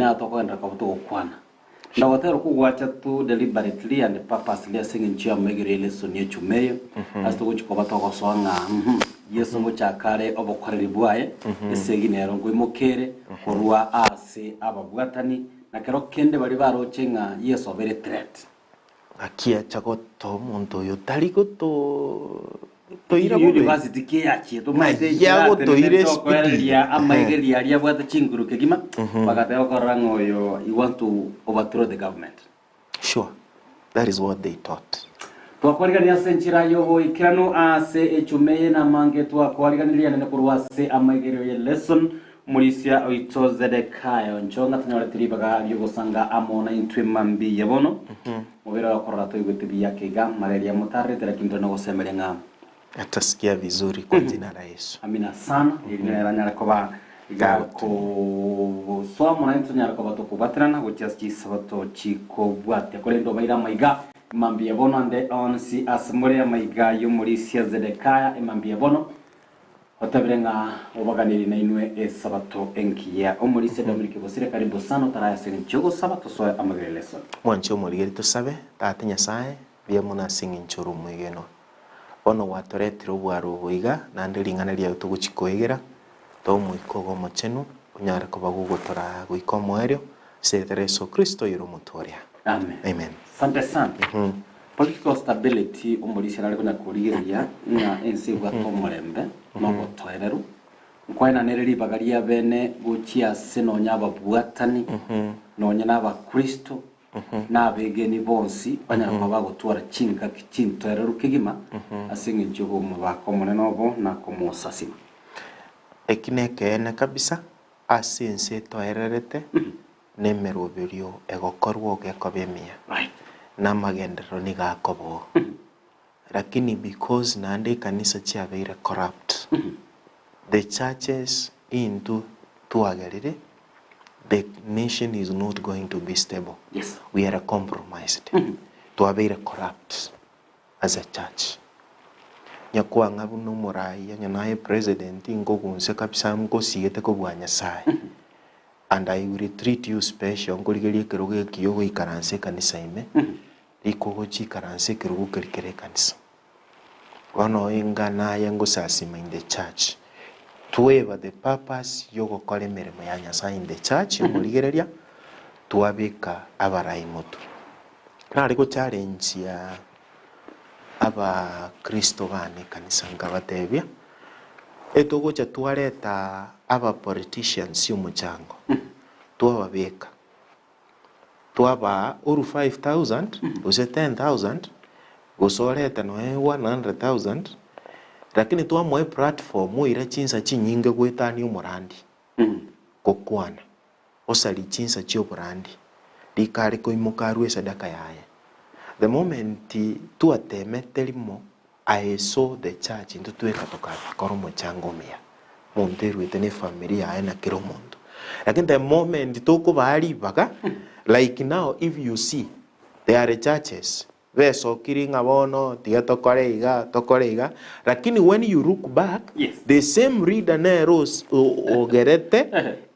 naro tokogenderera koba togokwana. Na ogotera okwo gwacha tu deliberately and purposely ase eng'encho y'amaiga eria elesson y'echuma eye, ase togochia koba togosoa ng'a mhm, Yeso ngochaka are obokoreri bwaye, esegi nero nkoimoka ere korwa ase ababwatani, na kero kende baria baroche ng'a Yeso obeire threat. Ng'aki acha gotoa omonto oyo tari gotoira bobe? University ki yachiete omanyete Ng'ai agotoira ekeratenenete espeed? okoereria amaigeria aria abwate chinguru kegima, bagateba korora ng'a oyo he want to overthrow the government. Sure, that is what they taught. Twakwarigania ase enchera y'oboikeranu ase echuma eye namange twakwariganirie nene korwa ase amaigerio ye lesson Omorisia oito Zedekia oncho ng'a tonyorete ribaga ri'ogosanga amo naintwe mambia bono. Mobere oyo okorora toigwete buya keiga, malaria motarerete, lakini tore nogosemeria ng'a. Atasikia vizuri kwa jina la Yesu. Amina sana, erinde nere anyare koba iga kosoa amo naintwe tonyare koba tokobwaterana gochia ase chisabato chikobwatia. Korende obaire amaiga mambia bono ande onsi ase more amaiga y'omorisia Zedekia emambia bono. Otebire ng'a obaganirie nainwe Esabato engiya. Omorisia Dominic Bosire karibu sana otaraya ase eng'encho y'ogosaba tosoe amagere lesson. Mwanche omorigeri tosabe, Tata Nyasae, mbuya mono ase eng'encho ore omwegenwa. Bono gwatoretire obwaro obo iga, naende ring'ana riao togochia koegera, toa Omoika ogo Omochenu, onyare koba gogotoraa goika omoerio, ase erieta ria Yeso Kristo oyore Omotooria. Amen. Amen. Sante sana. Political stability omorisia nare konya korigereria ng'a ense ebwate omorembe na obotoereru, nkoenana ere ribaga ria bene gochia ase nonya ababwatani, nonya na abakristo, na abegeni bonsi banyare koba bagotwara chingaki chintoereru kegima ase eng'encho y'okomobaka Omonene obo na komosasima. Eki nekeene kabisa, ase ense etoererete nemeroberio egokorwa ogekoba emiya, na amagenderero nigo akoba oo. Lakini because naende ekanisa chiabeire corrupt, the churches intwe twagerire, the nation is not going to be stable. Yes. We are compromised. Twabeire corrupt as a church. Nyakwang'a buna omoraia onye naye president nkogunse kabisa nkosigete kobua Nyasaye. And I will treat you special, nkorigerie ekerogo ekiya ogoikaransa ekanisa ime, rika ogochia ikaransa ekerogo keria kere ekanisa. Bono inga naye ngosasima in the church, tweba the purpose yogokora emeremo ya Nyasaye in the church, omorigereria, twabeka abarai motwe. Nare go challenge abakristo bane ekanisa nkabatebia, Etogocha twareta aba politicians omochango, twababeka, twabaa oru 5000 gose 10000 gose orete nonya 100000, lakini twamoa eplatform oira chinsa chinyinge goetania omorandi gokwana, osarie chinsa chioborandi, rika are koimoka arue esadaka yaye. The moment twatemete rimo I saw the church intwe tweka tokakora omochango omuya, omonto eruete ne efamiri yaye na kera omonto. Lakini the moment tokobaa ribaga like now if you see there are churches besokiri ng'a bono tiga tokore iga tokore iga lakini when you look back Yes. the same leader nere os- o- ogerete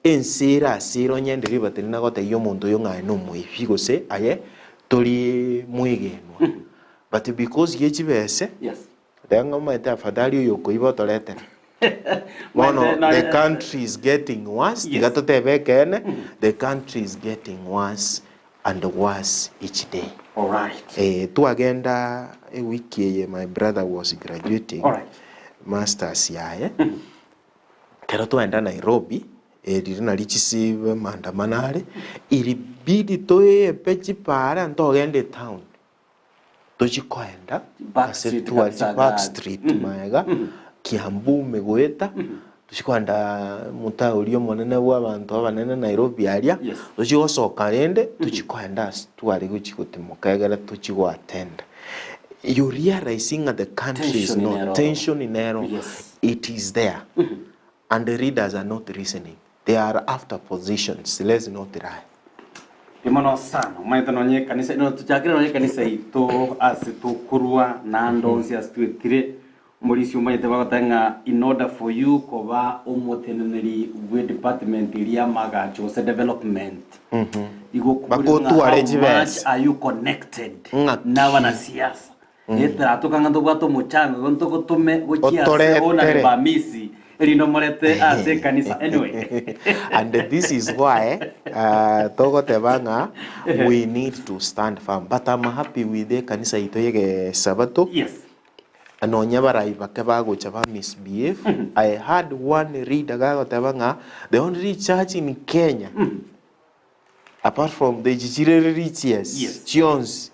ense ere ase ere onye ndiri batari nagotebia omonto oyo ng'a aye nomoibi gose aye tori mwegenwa. But because ye chibese, Yes. rero ng'a omanyete afadhali oyo okoiba otoretere. Bono Maete the nonye- country is getting worse, tiga Yes. totebe ekeene, the country is getting worse and worse each day. Alright. Eh, twagenda ewiki eye my brother was graduating Alright. masters yaye, ekero twagenda Nairobi, riria nario chisibe maandamano are, ilibidi toepe chipara ntogenda etown. Tochie koenda Back ase street twa kabisa Back gari. Street maega Kiambu ime goeta, tochie koenda omotaa oria omonene bwa abanto abanene Nairobi aria, Yes. tochie gosoka rende tochie koenda ase tware gochia gotimoka egere tochie go attend. You realize ng'a the country is Tension not, nero. tension nero, Yes. it is there and the leaders are not listening. They are after positions, let's not lie. Pi mono sana. Omanyete nonye ekanisa, no tochakire nonye ekanisa yaito ase tokorwa naende onsi ase twetire. Morisia omanyete bagoteba ng'a in order for you koba omoteneneri bwe department eria y'amagacho gose development, igo okoboriwa ng'a Bakotware how much chibesa. are you connected Ng'aki. nabanasiasa. Eteratoka ng'a ntobwate omochango igo ntogotome gochia ase Otoretere. Honourable Amisi erinde omorete ase ekanisa. Anyway. And this is why uh, togoteba ng'a we need to stand firm but I'm happy with ekanisa yaito y'egesabato Yes. Nonya abarai bake bagocha ba misbehave, I heard one leader gagoteba ng'a the only church in Kenya apart from the echi chire religious Yes. chionsi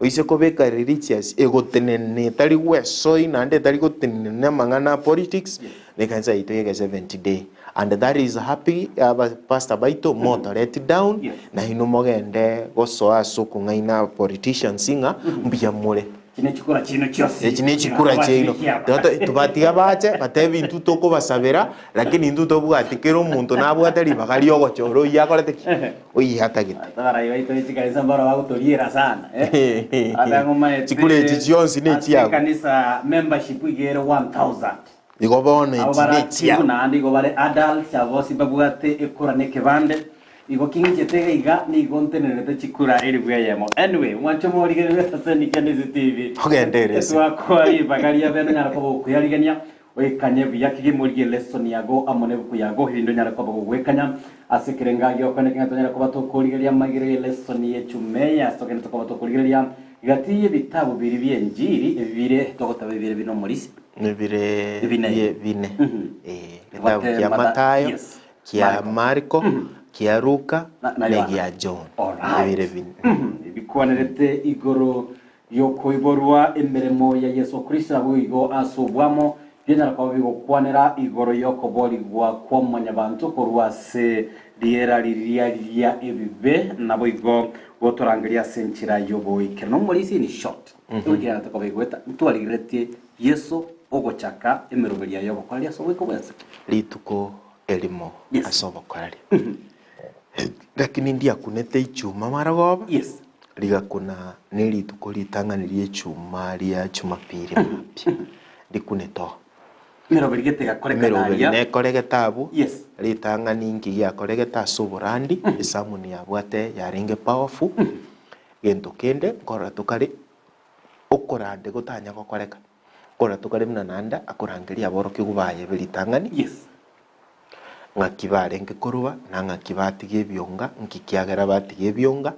oise kobeka religious egotenena etari gwesoi naende etari gotenena amang'ana a politics Yes. ne ekanisa yaito ya Seventh Day and that is happy aba pastor baito motoreti down Yes. nainwe mogende gosoa ase okong'aina politicians ng'a mbuya more. Echi nechikura chiaino chionsi. Echi nechikura chiaino. Toto- Tobatiga bache batebe intwe tokobasabera, lakini intwe tobwati kera omonto nabwate ribaga riogochora oyio akorete ki? Oyio atagete. Abarai baito be chikanisa mbaro bagotoriera sana eh. Ata ng'omaete Chikura echi chionsi ase nechiabo. ekanisa membership iga ere 1000. Igo bono Abo echi bare active nechiabo. naende igo bare adults abo bonsi mbabwate ekura na ekebande. Igo king'ichete iga iga nigo ntenerete chikura elifu eyemo. Anyway, mwanche morigererie ase Nikenisi TV. Togenderere ase. Twakoa ribaga ria bene onyare koba okoyarigania oikanye buya kegima origie lesson yago amo nebuku yago erinde onyare koba gogwekanya ase ekerenga giokone keng'e tonyare koba tokorigereria amagiro ye lesson ye chumeye ase togende tokoba tokorigereria gati y'ebitabu biria bi'enjiri ebi bire togoteba ebire bire nomorisia. Nebire Bine. bie bine. Eh, getabu Tobwate kia Matha- Mathayo, yes. kia Mariko. Mariko, kia Luka, Na- na na Yohana. egia John. Alright. Ebire bine. Ebikwanerete igoro y'okoiborwa emeremo ya Yeso Kristo naboigo ase obwamo, bianyara koba bigokwanera igoro y'okoboorigwa kwa mwanyabanto korwa ase riera riria ria ebibe, naboigo gotorangeria ase enchera y'oboikeranu. Omorisia in short, egoikera tokoba igweta, ntwarigereretie Yeso ogochaka emeroberio yaye y'obokoreri ase oboiko bwense. Rituko erimo Yes. ase obokoreri. Lakini ndiakunete ichuma marogoba, Yes. rigakuna nerituko ritang'ani ri'echuma ria Jumapili mambia, ndikunete oo. Emeroberi gete egakorekana Emeroberi aria. nekoregete abwo, Yes. ritang'ani inki giakoregete ase oborandi, esamoni yabwate yarenge powerful, gento kende nkorora tokare okorande gotanya gokoreka, nkorora tokare buna naende akorangeria aborokigwa baye be ritang'ani, Yes. ng'aki barenge korua, na ng'aki batiga ebionga, nki kiagera batiga ebionga,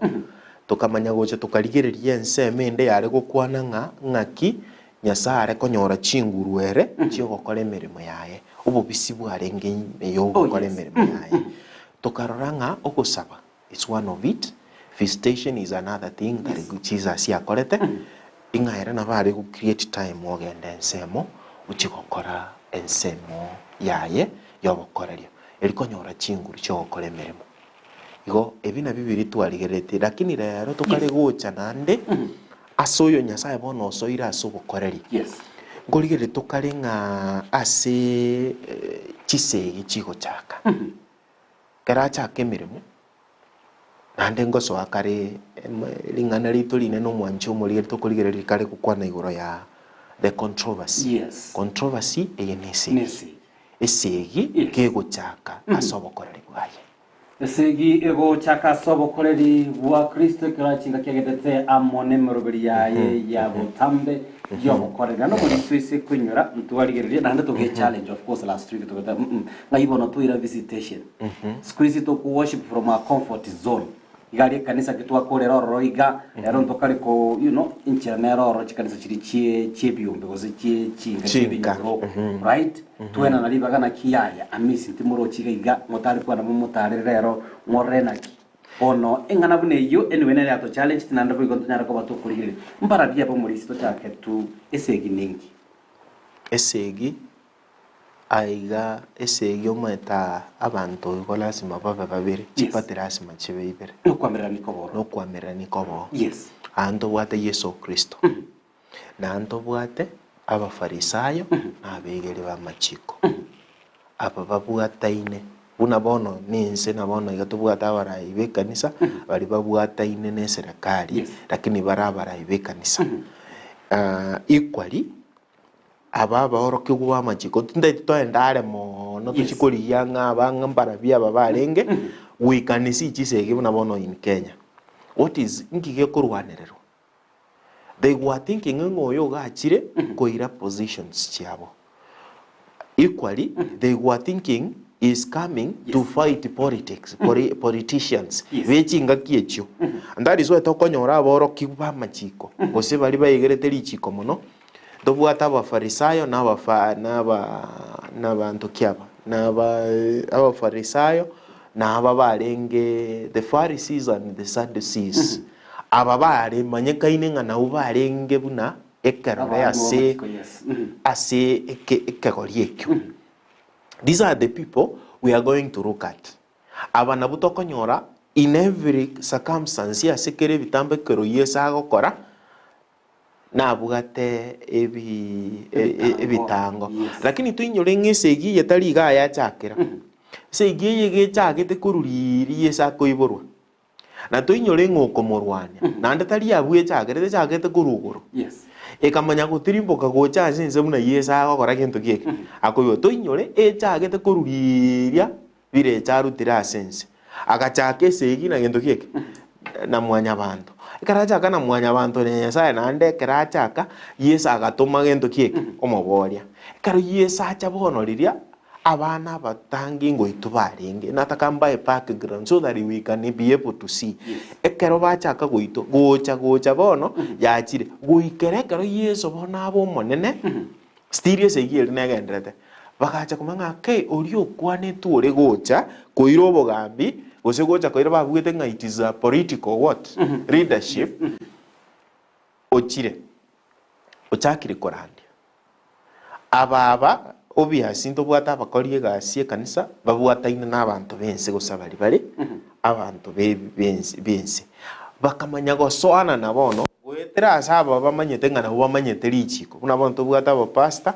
tokamanya gocha tokarigereria ensemo ende yare gokwana ng'a ng'aki Nyasae are konyora chinguru ere chi'ogokora emeremo yaye, obobisi bwarenge ime y'ogokora Oh, yes. emeremo yaye. Tokarora ng'a ogosaba is one of it, visitation is another thing that Yes. Jesus akorete, ing'a ere nabo are go create time ogende ensemo ochie gokora ensemo yaye y'obokorerio, eri konyora chinguru chi'ogokora emeremo. Igo ebi nabio biria twarigereretie, lakini rero tokare Yes. gocha naende ase oyo Nyasae bono osoire ase obokoreri. Yes. Nkorigereria tokare ng'a ase chisegi chigochaka. Ekero achaka emeremo, naende ngosoa kare ring'ana riaito rinene omwanchi omorigereria tokorigereria rikare gokwana igoro ya the controversy. Yes. Controversy eye ne esegi. Nesegi. Esegi Yes. kegochaka ase obokoreri bwaye. Esegi egochaka ase obokoreri bwa Kristo ekero achingaki agendete amo nemeroberi yaye ya botambe y'obokoreri. Naende omorisia oise koinyora ntwarigereria naende toge challenge of course last week togoteba mm ng'ai bono twaira visitation. Siku hizi toku worship from our comfort zone. Iga aria ekanisa ki twakorera ororo iga rero ntokare ko you know enchera nere ororo chikanisa chiria chie chiebiombe gose chie chinka Chinka, chiebinyoro right twenana ribaga naki yaya amisi ntimorochi iga iga motari kwana momotarere rero ng'orore naki bono eng'ana buna eyio anyway nere yato challenge naende boigo ntonyare koba tokorigereria mbarabia abamorisia tochake tu esegi nenki. Esegi Aiga esegi omaete aa abanto igo lasima babe babere, Yes. chipati lasima chibe ibere. Nokoamererania koboro. Nokoamererania koboo. Yes. Aa ntobwate Yeso Kristo, na ntobwate Abafarisayo na abegeri b'amachiko. Aba babwataine, buna bono nense na bono iga tobwate abarai b'ekanisa, baria babwataine na eserekari, Yes. lakini bare abarai b'ekanisa. Equally. Aba abaorokigwa b'amachiko, tintageti toende are mono tochie Yes. korigia ng'a aba ng'a mbarabwo aba barenge, we can see chisegi buna bono in Kenya. What is, nki gekorwanererwa? They were thinking ng'a oyo ogachire koira positions chiabo. Equally, they were thinking he is coming to fight politics, poli, politicians Yes. be chingaki echio. And that is why tokonyora aborokigwa b'amachiko, gose baria baigerete richiko mono, Ntobwate Abafarisayo na abafa na aba na abanto ki aba? Na aba Abafarisayo na aba barenge the Pharisees and the Sadducees. Aba bare manyekaine ng'a nabwo barenge buna ekerore Abarimu ase b'amachiko, yes. ase eke ekegori ekio. These are the people we are going to look at. Aba nabwo tokonyora in every circumstance ase kera ebitambo ekero Yeso agokora, nabwate ebi ebitango. Lakini toinyore ng'a esegi eye tari iga yachakera. Esegi eye gechagete korwa riria Yeso akoiborwa. Na toinyore ng'a okomorwania, naende tari abwo echakerete, echagete korwa igoro. Ekamanya gotirimboka gocha ase ense buna Yeso agokora gento ki eke, akoiborwa. Toinyore echagete korwa riria birecha arutire ase ense. Agachaka esegi na gento ki eke? Na mwanyabanto. Ekero achaka na mwanyabanto na Nyasaye naende ekero achaka, Yeso agatoma gento ki eke? Omoboria. Ekero Yeso acha bono riria, abana abatangi ngoitwa barenge, nataka mbae background so that we can be able to see. Ekero bachaka goitwa, gocha gocha bono, yachire, goikera ekero Yeso bono abe omonene, Still esegi eria negenderete. Bagacha komanya ng'a kei oria okwanetwe ore gocha koira obogambi gose gocha koira babuete ng'a it is a political what? Leadership ochire ochakire korandia. Aba aba obvious ntobwate abakori egasi ekanisa babwataine na abanto b'ense gose abaria bare abanto be bense b'ense. Bakamanya gosoanana bono goetera ase aba bamanyete ng'a nabwo bamanyete richiko, buna bono tobwate abapastor,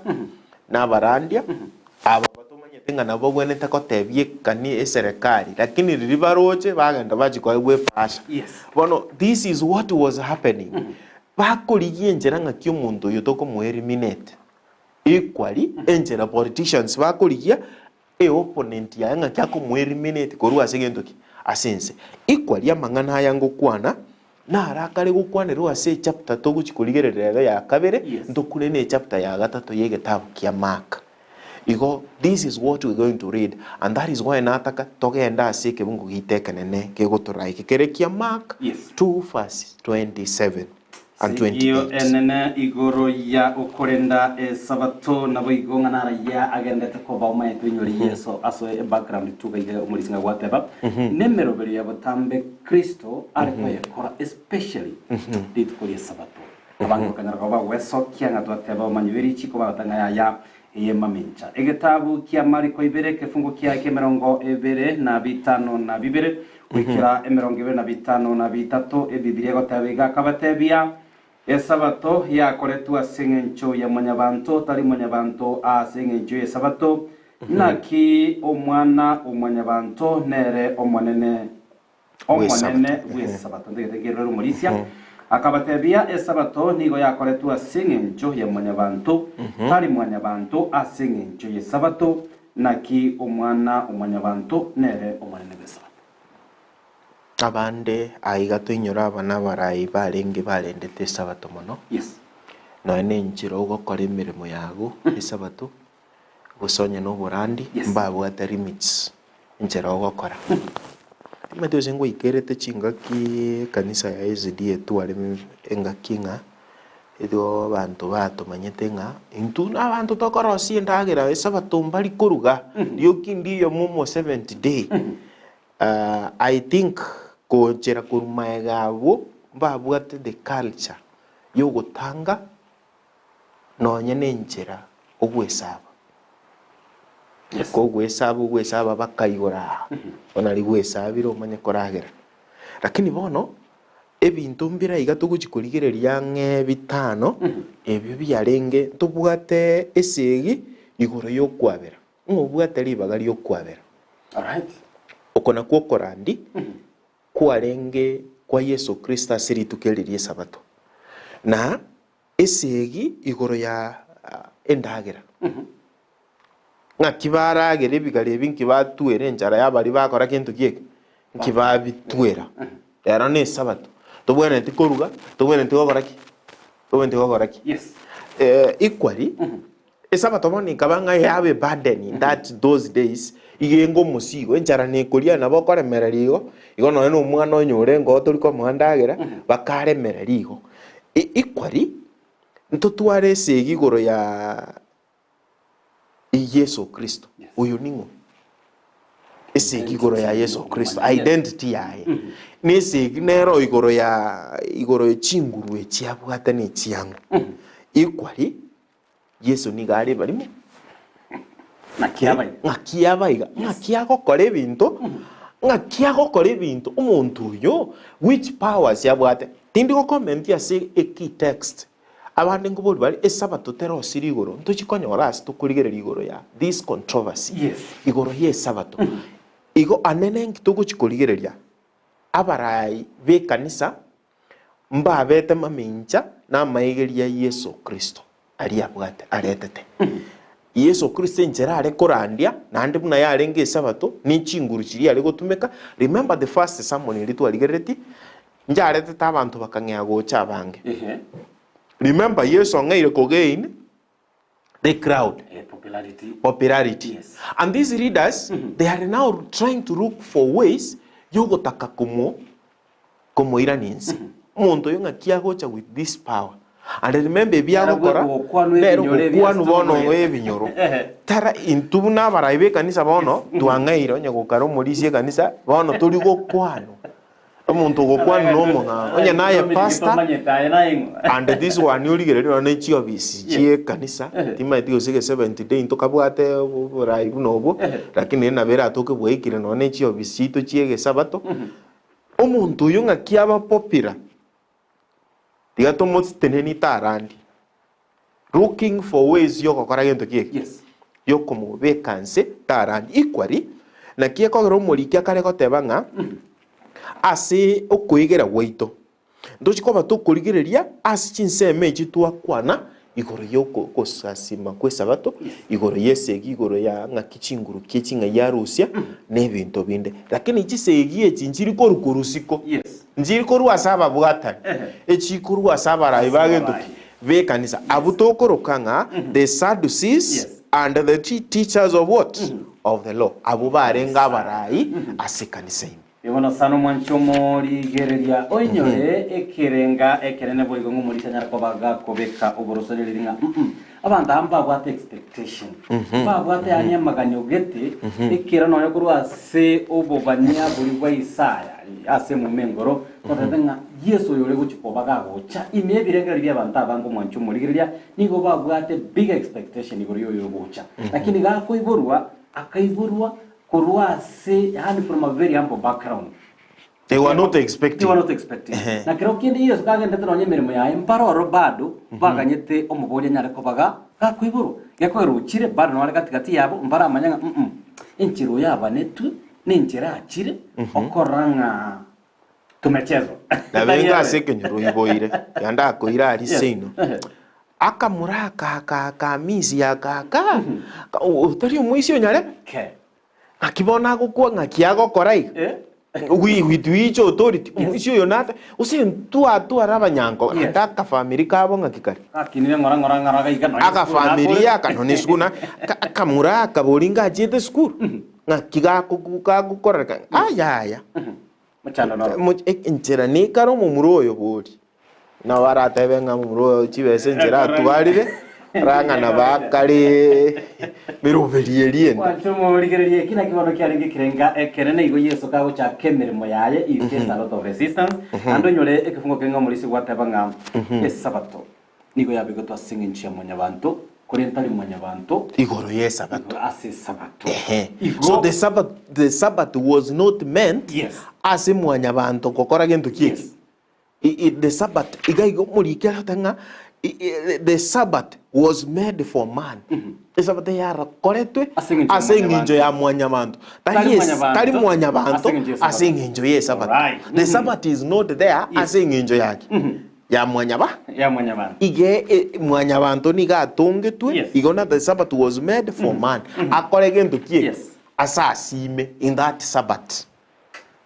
na abarandia, aba batomanyete ng'a nabwo babwenerete kotebia ekani eserekari, lakini riria baroche bagenda bachia koegwa epasha. Yes. Bono this is what was happening, bakorigia enchera ng'aki omonto oyo tokomoeliminate, equally enchera politicians bakorigia E opponent yaye ng'aki akomoeliminate korwa ase gento ki? Ase ense. Equally amang'ana aya ngokwana naro akare gokwanerwa ase echapter togochi korigereria rero ya kabere Yes. ntokure ne echapter ya gatato ya egetabu kia Mark. Igo this is what we going to read and that is why nataka togende ase ekebungo giaito ekenene kegotoraa eke kere kia Mark Yes. 2 verse 27. and Seikio 28. enene igoro ya okorenda esabato naboigo ng'a narayia agendete koba omaete oinyore Yeso asoe ebackground tuga iga omorisia ng'a gwateba nemeroberio ya botambe Kristo are koyekora especially rituko ria esabato abange bakanyora koba bagwesokia ng'a twateba omanyi bwe richiko bagoteba ng'a yaya eye mamincha egetabu kia Mariko ibere ekefungo kiaye ki'emerongo ebere na bitano na bibere Goikera 25 ebibiri egoteba iga, Akabatebia, Esabato yakoretwe ase engencho ya mwanyabanto, tari mwanyabanto ase engencho y'Esabato. Naki Omwana-o-mwanyabanto nere Omonene, Omonene bw'Esabato. Ntagete nkerore omorisia. Akabatebia, Esabato nigo yakoretwe ase engencho ya mwanyabanto, tari mwanyabanto ase engencho y'Esabato. Naki Omwana-o-mwanyabanto nere Omonene bw'Esabato. Abande aiga toinyore aba nabarai barenge barendete Esabato mono, Yes. nonya nenchera ogokora emeremo yago Esabato, gose onye noborandi, Yes. mbabwate limits enchera ogokora. Timanyeti gose ngoikerete chingaki ekanisa ya SDA etware engaki ng'a Erio abanto batomanyete ng'a intwe nabanto tokorosia endagera esabato mbari koruga, rioki ndiyomo omo seventh day. I think gochera korwa maega abwo mbabwate the culture yogotanga nonye na enchera ogwesaba. Kogwesaba ogwesaba bakaigora aa, bono aria gwesabire omanye koragera. Lakini bono. Ebinto mbire aiga togochia korigereria ang'e bitano, ebio biarenge ntobwate esegi igoro y'okwabera, ng'a obwate ribaga ri'okwabera. Alright. Oko nakwo okorandi kwarenge kwa Yeso Kristo ase rituko eri ri'Esabato. Na esegi igoro ya. endagera. Ng'aki baragere ebigari ebi nki batwera enchara y'abaria bakora kento ki eke? Nki babitwera. Ero ne esabato. Tobwenereti koruga, tobwenereti gokora ki? Tobwenereti gokora ki? Yes. Eh, equally, esabato bono ekaba ng'a yaba eburden in that those days, iga enge omosigo, enchara nekoria nabo okoremereria igo, igo nonye na omwana onyore engo tori komoa endagera, bakaremereria igo. E- Equally, ntotware esegi igoro ya Yeso Kristo. Oyo ning'o? Esegi igoro ya Yeso Kristo, identity yaye. Nesegi nero igoro ya igoro ye chinguru echi abwate ne chiang'o. Equally, Yeso nigo are barimo. Naki abaiga. Ng'aki abaiga, ng'aki agokora ebinto, ng'aki agokora ebinto omonto oyo which powers abwate. Tindi gokomenti ase e key text. Abande nkoboria bare, Esabato terosiri igoro? Ntochi konyora ase tokorigereria igoro ya this controversy Yes. igoro y'esabato. Igo anene nki togochi korigereria? Abarai b'ekanisa mbabete mamincha namaigeria Yeso Kristo aria abwate aretete. Yeso Kristo enchera are korandia naende buna yarenge esabato ne chinguru chiria are gotumeka. Remember the first sermon eria twarigereretie, Ncharetete abanto bakang'ea gocha abange. Ehe. Remember Yeso ong'eire kogain the crowd. Eh, popularity. Popularity. Yes. And these leaders, they are now trying to look for ways yogotaka komo komoirania inse. Omonto oyo ng'aki agocha with this power. And remember ebi Nere agokora, bwegokwanwa nere ebinyoro ebi ogokwanwa ase bono tomoete. ebinyoro. Tara intwe buna abarai b'ekanisa bono, twang'eire onye gokara omorisia ekanisa, bono tori gokwanwa. Omonto ogokwana nomong'ao, onye naye pastor, and this one origereria nonya ne chiofisi chi'ekanisa, timanyeti gose ge Seventh Day ntokabwate oborai buna obwo, lakini nabo eratoke bwaikire nonya ne chiofisi chiaito chi'egesabato, omonto oyio ng'aki aba popular, tiga tomoteneni tarandie, looking for ways yogokora gento ki eke? Yokomobeka nse tarandie. Equally, naki ekogera omoriki akare goteba ng'a ase okoegera gwaito, ntochi koba tokorigereria ase chinsemo echi twakwana igoro y'ogosasima kw'esabato, igoro y'esegi, igoro ya ng'aki chinguru ki ching'ai arusia, na ebinto binde. Lakini chisegi echi nchiri korwa korwa isiko. Nchiri korwa ase ababwatani, echikorwa ase abarai ba gento ki? B'ekanisa. Abwo tokoroka ng'a the Sadducees and the teachers of what? Of the law. Abwo barenge abarai ase ekanisa ime. Bono sana omwanche omorigereria, oinyore ekerenga ekenene boigo ng'a omorisia anyare koba gakobeka oborosoreri ng'a mm abanto aba mbabwate expectation, mbabwate yaani amaganio gete, ekero nonya korwa ase obobania boria bwa Isaya ase emuma engoro, totebete ng'a Yeso oyo ore gochia koba gagocha ime y'ebirengererio bi'abanto abange omwanche omorigereria, nigo babwate big expectation igoro y'oyo ogocha. Lakini gakoiborwa, akaiborwa Korwa ase, yaani from a very humble background. They were not expecting. They were not expecting. Ehe. Na kero kende Yeso kagenderete nonya emeremo yaye, mbaroro bado baganyete omoboria anyare koba ga gakoiborwa. Gekoera ochire, bado nore gati gati yabo, mbaramanya ng'a mm enchera oyo abanetwe, nenchera achire, okorora ng'a tumechezwa. Nabenga ase ekenyoro oiboire, yande akoira aria Yes. seino. Ehe. Akamura aka aka aka amisi aka aka, otari omoisia onyare Ke. Ng'aki bono agokwa ng'aki agokora iga? Eh. Wi- with which authority? Omoisia oyo nate gose ntwatware abanyanko Yes. ande akafamiri kabo ng'aki kare? Gakinire ng'ora ng'ora ng'ora gaiga nonya esukuru Akafamiri nakore. aka nonye esukuru na ka- akamura akabori ngachiete esukuru ng'aki gakogu gagokorereka ayaya. Mochando noro. Mo- e- enchera nekare omomura oyo bori. Nabo aratebe ng'a momura oyo chibesa enchera atwarire, rang'ana bakare meroberi eria ende. Gwancha omorigereria eki naki bono kiarenge ekerenga ekenene igo Yeso kagochaka emeremo yaye he faced a lot of resistance naende onyore ekefungo kenge omorisia gwateba ng'a esabato nigo yabegetwe ase eng'encho ya mwanyabanto korende tari mwanyabanto Igoro y'esabato. igoro ase esabato Ehe. igo So the Sabbath, the Sabbath was not meant Yes. ase mwanyabanto gokora gento ki eki. Yes. The Sabbath, iga igo omoriki aragoteba ng'a the Sabbath was made for man. Esabato yarakoretwe Ase eng'encho ya ase eng'encho ya mwanyabanto. Tari Tari es- mwanyabanto, tari mwanyabanto ase eng'encho y'Esabato. ase eng'encho y'Esabato. Alright. The Sabbath is not there Yes. ase eng'encho yaki. Ya mwanyaba? Ya mwanyabanto. Ige e, mwanyabanto nigo atongetwe, Yes. igo na the Sabbath was made for man. Akore gento ki eke? Yes. Asasime in that Sabbath.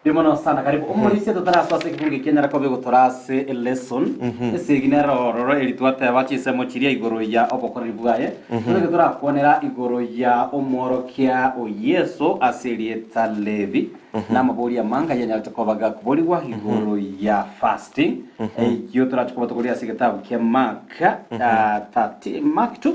Mbuya mono sana karibu omorisia totarasoa ase ekebungo ekianyara koba egotora ase elesson esegi nere ororo eri twateba chinsemo chiria igoro ya obokoreri bwaye totoke torakwanera igoro ya omworokia o Yeso ase erieta Levi na amabori amanga yanyarete koba gakoborigwa igoro ya fasting eyio torache koba tokoria ase egetabu kia Mark 30 Mark 2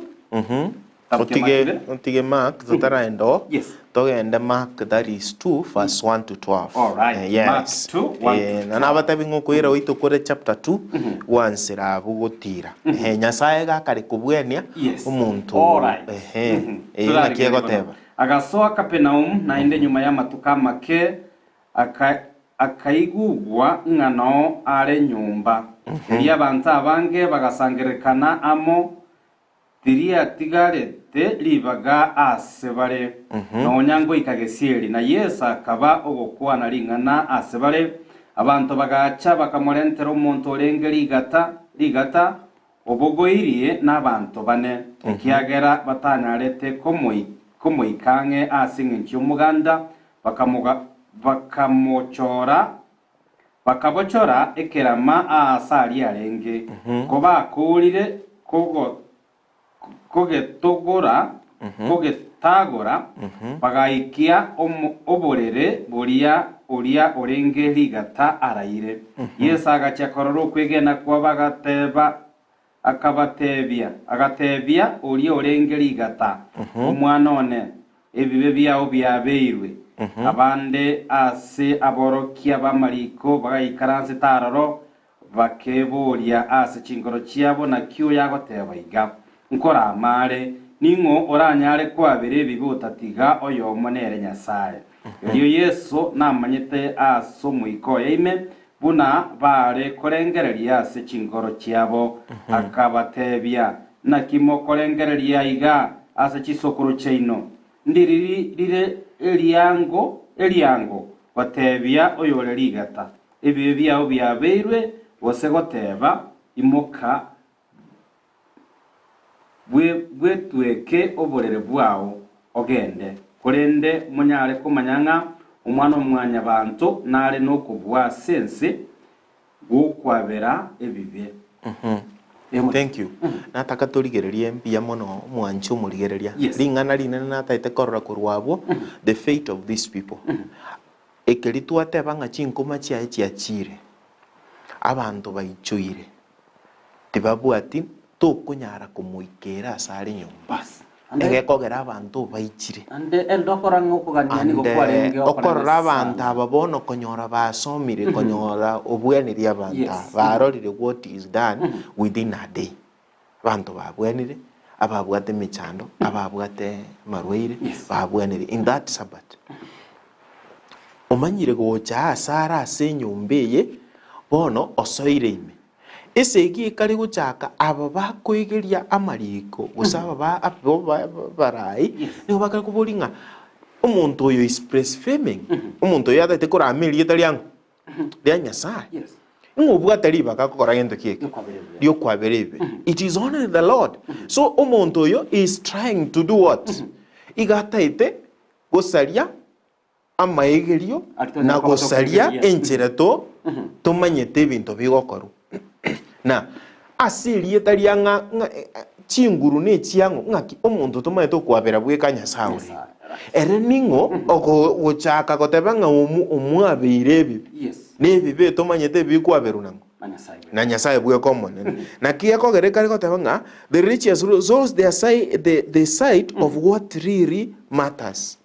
Getabu kia Mark Otige, ibere. otige Mark totaraenda oo Yes. togende Mark that is 2 verse 1 to 12. All right. Eh, Mark yes. 2, 1 Eh, to na nabatebi ng'a okoira goito kore chapter 2 gwansera abwo gotira. Eh, Nyasaye gakare kobwenia Yes. omonto All right. ehe Mhm. eh, naki Turarigereria bono. egoteba. Agasoa Kapernaum, naende nyuma y'amatuko amake akaigugwa ng'a nao are nyomba. Erio abanto abange bagasangererekana amo, tiriatigarete ribaga ase bare, nonya ngoika gesieri. Na Yeso akaba ogokwana ring'ana ase bare. Abanto bagacha bakamorentera omonto orenge rigata, rigata, Obogoirie nabanto bane, ekiagera batanyarete komoika ang'e ase engencho y'omoganda, bakamochora, bakabochora ekerama aase aria arenge. Kobakoorire kogetogora, kogetagora, bagaikia oborere boria oria orenge rigata araire. Yeso agachia korora okwegena kwabo, agateba, akabatebia, agatebia oria orenge rigata, Omwana one, ebibe biao biabeirwe. Abande ase aborokia b'amariko bagaikaransete aroro, Bakeboria ase chinkoro chiabo, Naki oyo agoteba iga? Nkorama are, ning'o oranyare kwabera ebibe otatiga oyomo nere Nyasae? Erio Yeso namanyete ase omoika oye ime buna baare korengereria ase chinkoro chiabo, akabatebia, Naki mokorengereria iga ase chisokoro chiaino? Ndiriri rire eriango eriango gotebia oyore rigata, Ebibe biao biabeirwe, gose goteba, Imoka, bwetweke oborere bwao, ogende. Korende monyare komanya ng'a Omwana-o-mwanyabanto nare nokobua ase ense gw'okwabera ebibe. Thank you. Nataka torigererie mbuya mono omwanchi omorigereria. Yes. Ring'ana rinene nataete korora korwa abwo, the fate of these people. Ekeri twateba ng'a chinkuma chiaye chiachiire, abanto baichoire, tibabwati tokonyara komoikera ase are nyomba, egekogera abanto baichire. Ande Ande okorora abanto aba bono konyora basomire konyora obweneria abanto aba, barorire what is done within a day. Abanto babwenire, ababwate emechando, ababwate amarwaire, babwenire in that Sabbath. Omanyire gocha aase are ase enyomba eye, bono osoire ime. Esegi ekare gochaka aba bakoigeria amariko gose aba ba abo ba abarai, nigo bakare koboria ng'a omonto oyo is blaspheming, omonto oyo atagete korama erieta riang'o? Ria Nyasaye. Ng'a obwate ribaga gokora gento ki eke? Riokwabera ebibe. It is only the Lord. So omonto oyo is trying to do what? Iga ataete gosaria amaegerio na gosaria enchera to tomanyete ebinto bigokorwa. Na ase erieta ria ng'a ng'a chinguru ne echiang'o ng'aki omonto tomanyete okwabera bweka Nyasae ore. Ere ning'o ogochaka goteba ng'a omwabeire ebibe? Nebibe tomanyete ebikwaberwa nang'o? Na Nyasae bweka Omonene. Naki ekogera ekare goteba ng'a the righteous lose their sight, the sight of what really matters.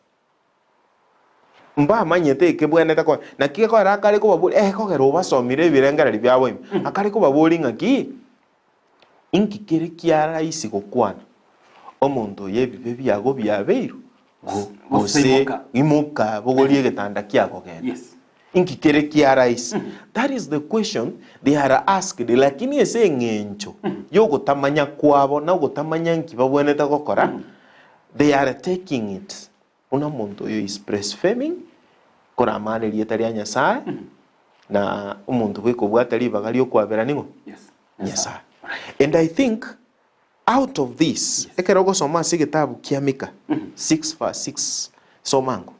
Mbamanyete ekebwenerete koba. Naki ekogera akare kobaboria, ekogera obasomire ebirengererio biabo ime, akare kobaboria ng'aki, inki kere kia rahisi gokwana, omonto oyo ebibe biago biabeirwe, go- Gose gose imoka. imoka bogoria egetanda kiago genda. Yes. Inki kere kia rahisi? That is the question they are asked, lakini ase eng'encho yogotamanya kwabo na ogotamanya nki babwenerete gokora, they are taking it Buna omonto oyo is blaspheming, koramana erieta ria Nyasae, na omonto bweka obwate ribaga riokwabera ning'o? Yes. Nyasae. And I think out of this, ekero ogosoma ase egetabu kia Mika 6 verse 6, soma ango.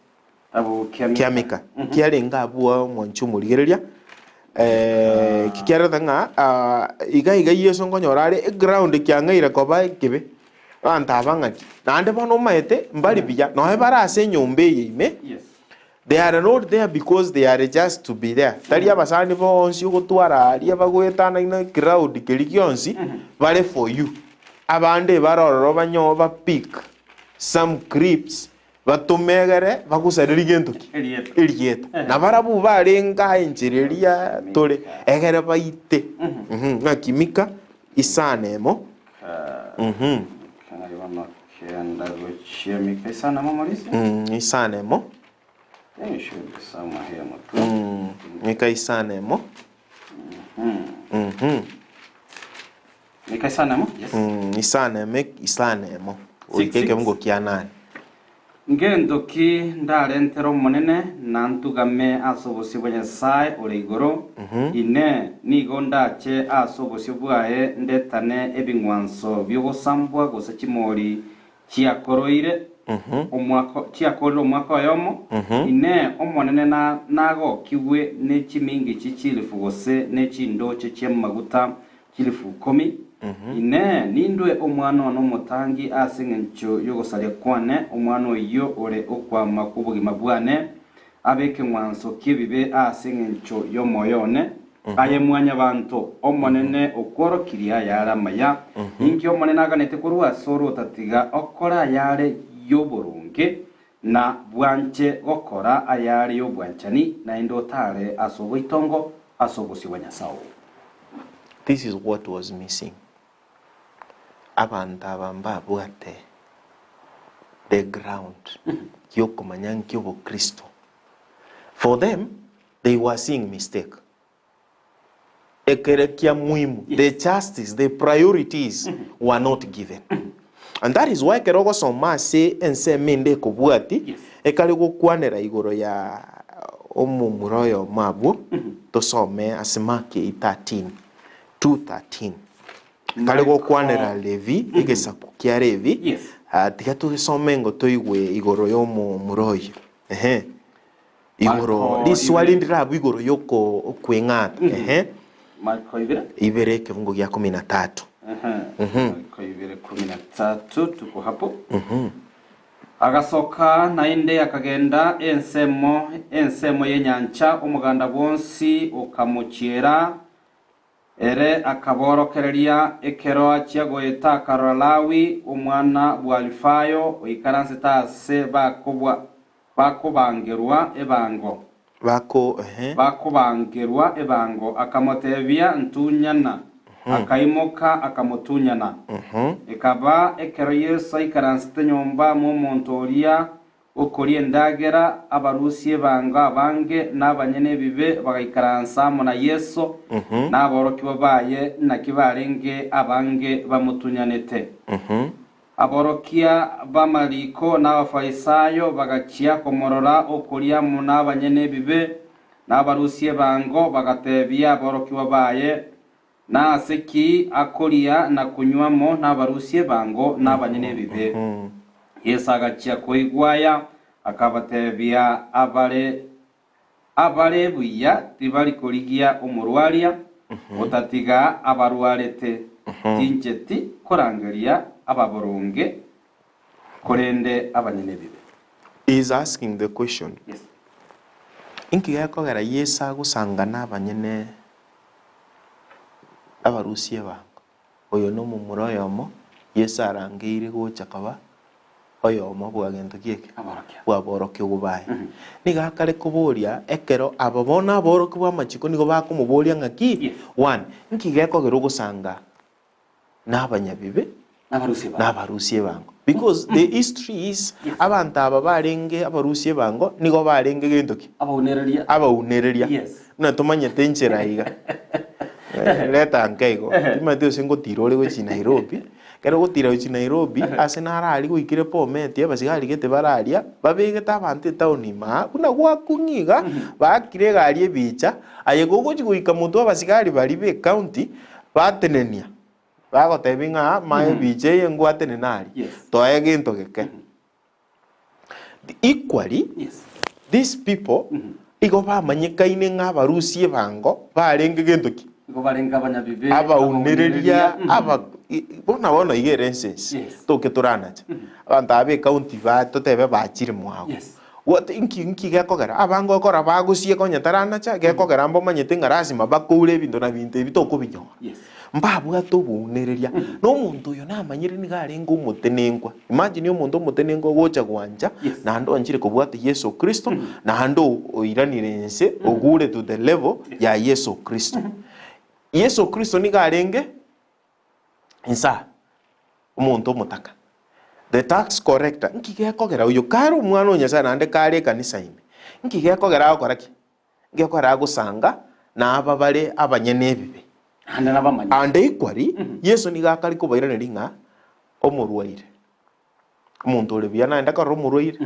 Kitabu kia Kia Mika. Mika, kiarenge abwo omwanchi omorigereria, eh, kiarete ng'a ah, iga iga Yeso nkonyora are eground kiang'aire koba ekebe, abanto aba ng'aki. Naende bono omanyete mbari buya, nonya bare ase enyomba eye ime, Yes. They are not there because they are just to be there. Tari abasani bonsi ogotwara aria bagoetanaina crowd keri gionsi bare for you. Abande bare ororo banyo ba pick some clips batomegere bagosareri gento ki? Erieta. Erieta. Na barabwo barenge aye enchera eria tore egere baite. Mhm, Ng'aki Mika isano emo. Mhm. Kang'ai bono kenda gochia Mika isano emo Maurice? Mm, isano emo. Think should be somewhere here motwe. Mm, Mika isano emo. Mhm. Mika isano emo? Yes. Mm, isano emo, isano emo. Six, Goika six. ekemungo kia nane. Ngento ki ndarentere Omonene, na ntugame ase obosio bwa Nyasae ore igoro? Inee! Nigo ndache ase obosio bwaye ndetane ebing'wanso bi'ogosambwa gose chimori chiakoroire omwaka chiakorire omwaka oyomo? Inee! Omonene nagokigwe ne chimingichi chilifu gose ne chindooche chi'amaguta chilifu ikomi? Inee! Nindue omwana one omotangi ase engencho y'ogosaria kwane, omwana oyio ore okwama kw'obogima bwane, abe ekeng'wanso ki'ebibe ase engencho y'omoyo one? Aye Mwanyabaanto, Omonene okworokirie ayare amaya. Ninki Omonene aganete korwa asore otatiga okore ayare y'oboronge, na bwanche gokora ayare y'obwanchani, naende otare ase oboitongo ase obosio bwa Nyasae oo? This is what was missing. Abanto aba mbabwate the ground yokomanya nki obokristo. For them, they were seeing mistake. Ekere kia muhimu, the justice, the priorities were not given. And that is why ekero ogosoma ase ensemo ende ekobwati, Yes. ekare gokwanera igoro ya omomura oyomo abwo, tosome ase Mark 8:13, 2:13. Kare gokwanera Levi, egesaku kia Levi, Yes. ah, tiga togesome ngo toigwe igoro y'omomura oyo. Ehe. Igoro, Marko riswali ibere. ndirabwo igoro y'oko okweng'ata. Ehe. Marko ibere. Ibere ekebungo gia kumi na tatu. Ehe. Marko ibere kumi na tatu tuko hapo. Agasoka naende akagenda ensemo ensemo y'enyancha, omoganda bwonsi okamochiera. Ere akaborokereria, ekero achia goeta akarora Lawi, omwana bw'Alifayo, oikaransete aase bakobwa bakobangerwa ebango. Bako, ehe. Bakobangerwa ebango. Akamotebia, Ntunyana. Akaimoka, akamotunyana. Ekaba ekero Yeso aikaransete nyomba mw'omonto oria Okoria endagera, abarusia ebango abange na abanyene ebibe bagaikaransa amo na Yeso na aborokigwa baye, naki barenge abange bamotunyanete. Aborokia b'amariko na Abafarisaayo bagachia komorora okoria amo nabanyene ebibe na abarusia ebango, bagatebia aborokigwa baye, Nase ki akoria na konywa amo nabarusia ebango na abanyene ebibe? Yeso agachia koigwa aya, akabatebia, Abare abare buya tibari korigia omorwaria, otatiga abarwarete. Tincheti korangeria ababoronge, korende abanyene ebibe. He is asking the question, Yes. Inki gekogera Yeso agosangana abanyene Abarusia ebango. Oyo nomomura oyomo Yeso arangeire gocha koba oyomo bwa gento ki eke? Aborokia. Bw'aborokigwa baye. Nigo akare koboria ekero aba bono aborokigwa b'amachiko nigo bakomoboria ng'aki? Yes. One, nki gekogera ogosanga nabanyabibe Nabarusia ebango. nabarusia ebango? Because the history is abanto aba barenge abarusia ebango nigo barenge gento ki? Abaunereria. Abaunereria. Yes. Buna tomanyete enchera iga. Eh, Leta nka igo. Timanyeti gose ngotira ore gochia Nairobi. Ekero ogotira gochia Nairobi, ase naro aria goikire Bomet, abasigari gete bare aria, babegete abanto etown ime aa, buna gwakong'ia iga, baakire egari ebicha, aye gogochia goika motwe abasigari baria ba ecounty, Batenenia, bagotebia ng'a mae ebicha eye ngwatenene aria, Yes. toe gento geke. Equally, Yes. these people igo bamanyekaine ng'a abarusia ebango barenge gento ki? Igo barenge abanyabibe, Abaunereria, abaunereria. aba i- bono bono iga ere ense Yes. toke toranache. Abanto aba b'ecounty ba totebe bachire mwago. Yes. What inki inki gekogera abange okora bagosie konya taranacha gekogera mbomanyete ng'a lasima bakoure ebinto na binto ebi tokobinyora. Yes. Mbabwate obounereria, na omonto oyo namanyire nigo arenge omotenenkwa. Imagine omonto omotenenkwa ogocha gwancha, Yes. naende oanchire kobwata Yeso Kristo, naende oiranire inse, ogure to the level ya Yeso Kristo. Yeso Kristo nigo arenge insa, omonto omotaka. The tax collector, nki gekogera oyo kare omwana o Nyasaye naende kare ekanisa ime, nki gekogera agokora ki? Ngekora agosanga na aba bare abanyene ebibe. Naende nabamanyete. Ande equally, Yeso nigo akare kobairaneria ng'a omorwaire, omonto ore buya naende akarora omorwaire,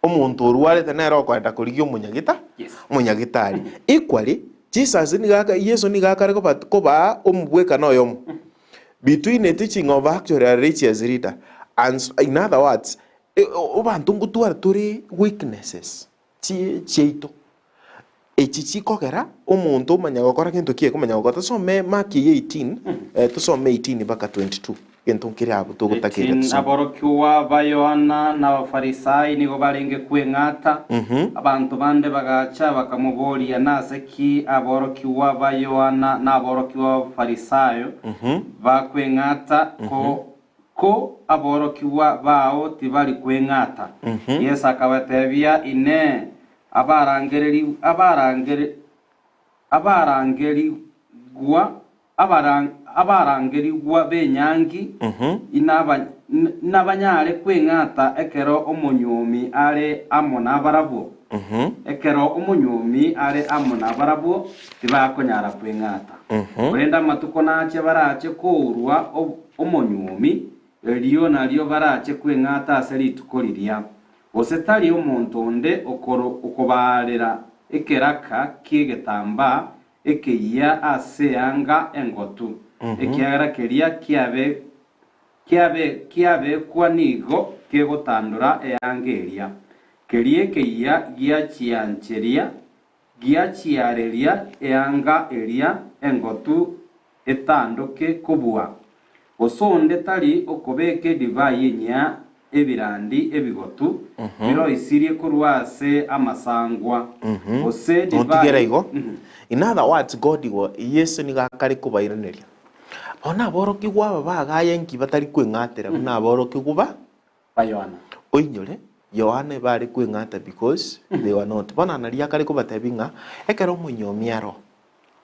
omonto orwarete nere okoenda korigia omonyagita, Yes. omonyagitari. Equally, Jesus nigo aka Yeso nigo akare koba kobaa omobwekano oyomo between a teaching of actually a religious leader and in other words, abanto ngotwara tore weaknesses. Chiaito, echi chikogera omonto omanya gokora gento ki ekomanya gokora. Tosome Mark eye 18, tosome 18 mpaka 22, gento nkere abwo togotakeire 18 tusome. Aborokigwa ba Yohana na Abafarisai nigo barenge kweng'ata. Abanto bande bagacha, bakamoboria, Nase ki aborokigwa ba Yohana na aborokigwa b'Abafarisayo bakweng'ata, ko Ko aborokigwa bao tibari kweng'ata. Yeso akabatebia, Inee, abarangereri, abarangere, abarangerigwa, abaran, abarangerigwa b'enyangi inaba, inabanyare kweng'ata ekero omonyuomi are amo nabarabwo? Ekero omonyuomi are amo nabarabwo, tibakonyara kweng'ata. Korende amatuko nache barache kourwa omonyuomi, erio nario barache kweng'ata ase rituko riria. Gose tari omonto onde okobaarera ekeraka ki'egetambaa ekeyia ase eanga engotu, ekiagera keria kiabekwa nigo kegotandora eanga eria. Keria ekeyia giachiancheria Giachiareria eanga eria engotu etandoke kobua. Gose onde tari okobeka edivai enyia ebirandi ebigotu biroisirie korwa ase amasangwa, gose Notigera edivai. igo. In other words, God igo Yeso nigo akare kobairaneria. Bono aborokigwa aba bagaye nki batari kweng'atera buna aborokigwa ba Ba Yohana. Oinyore, Yohana ebare kweng'ata because they were not. Bono naria akare kobatebia ng'a ekero omonyomi aro,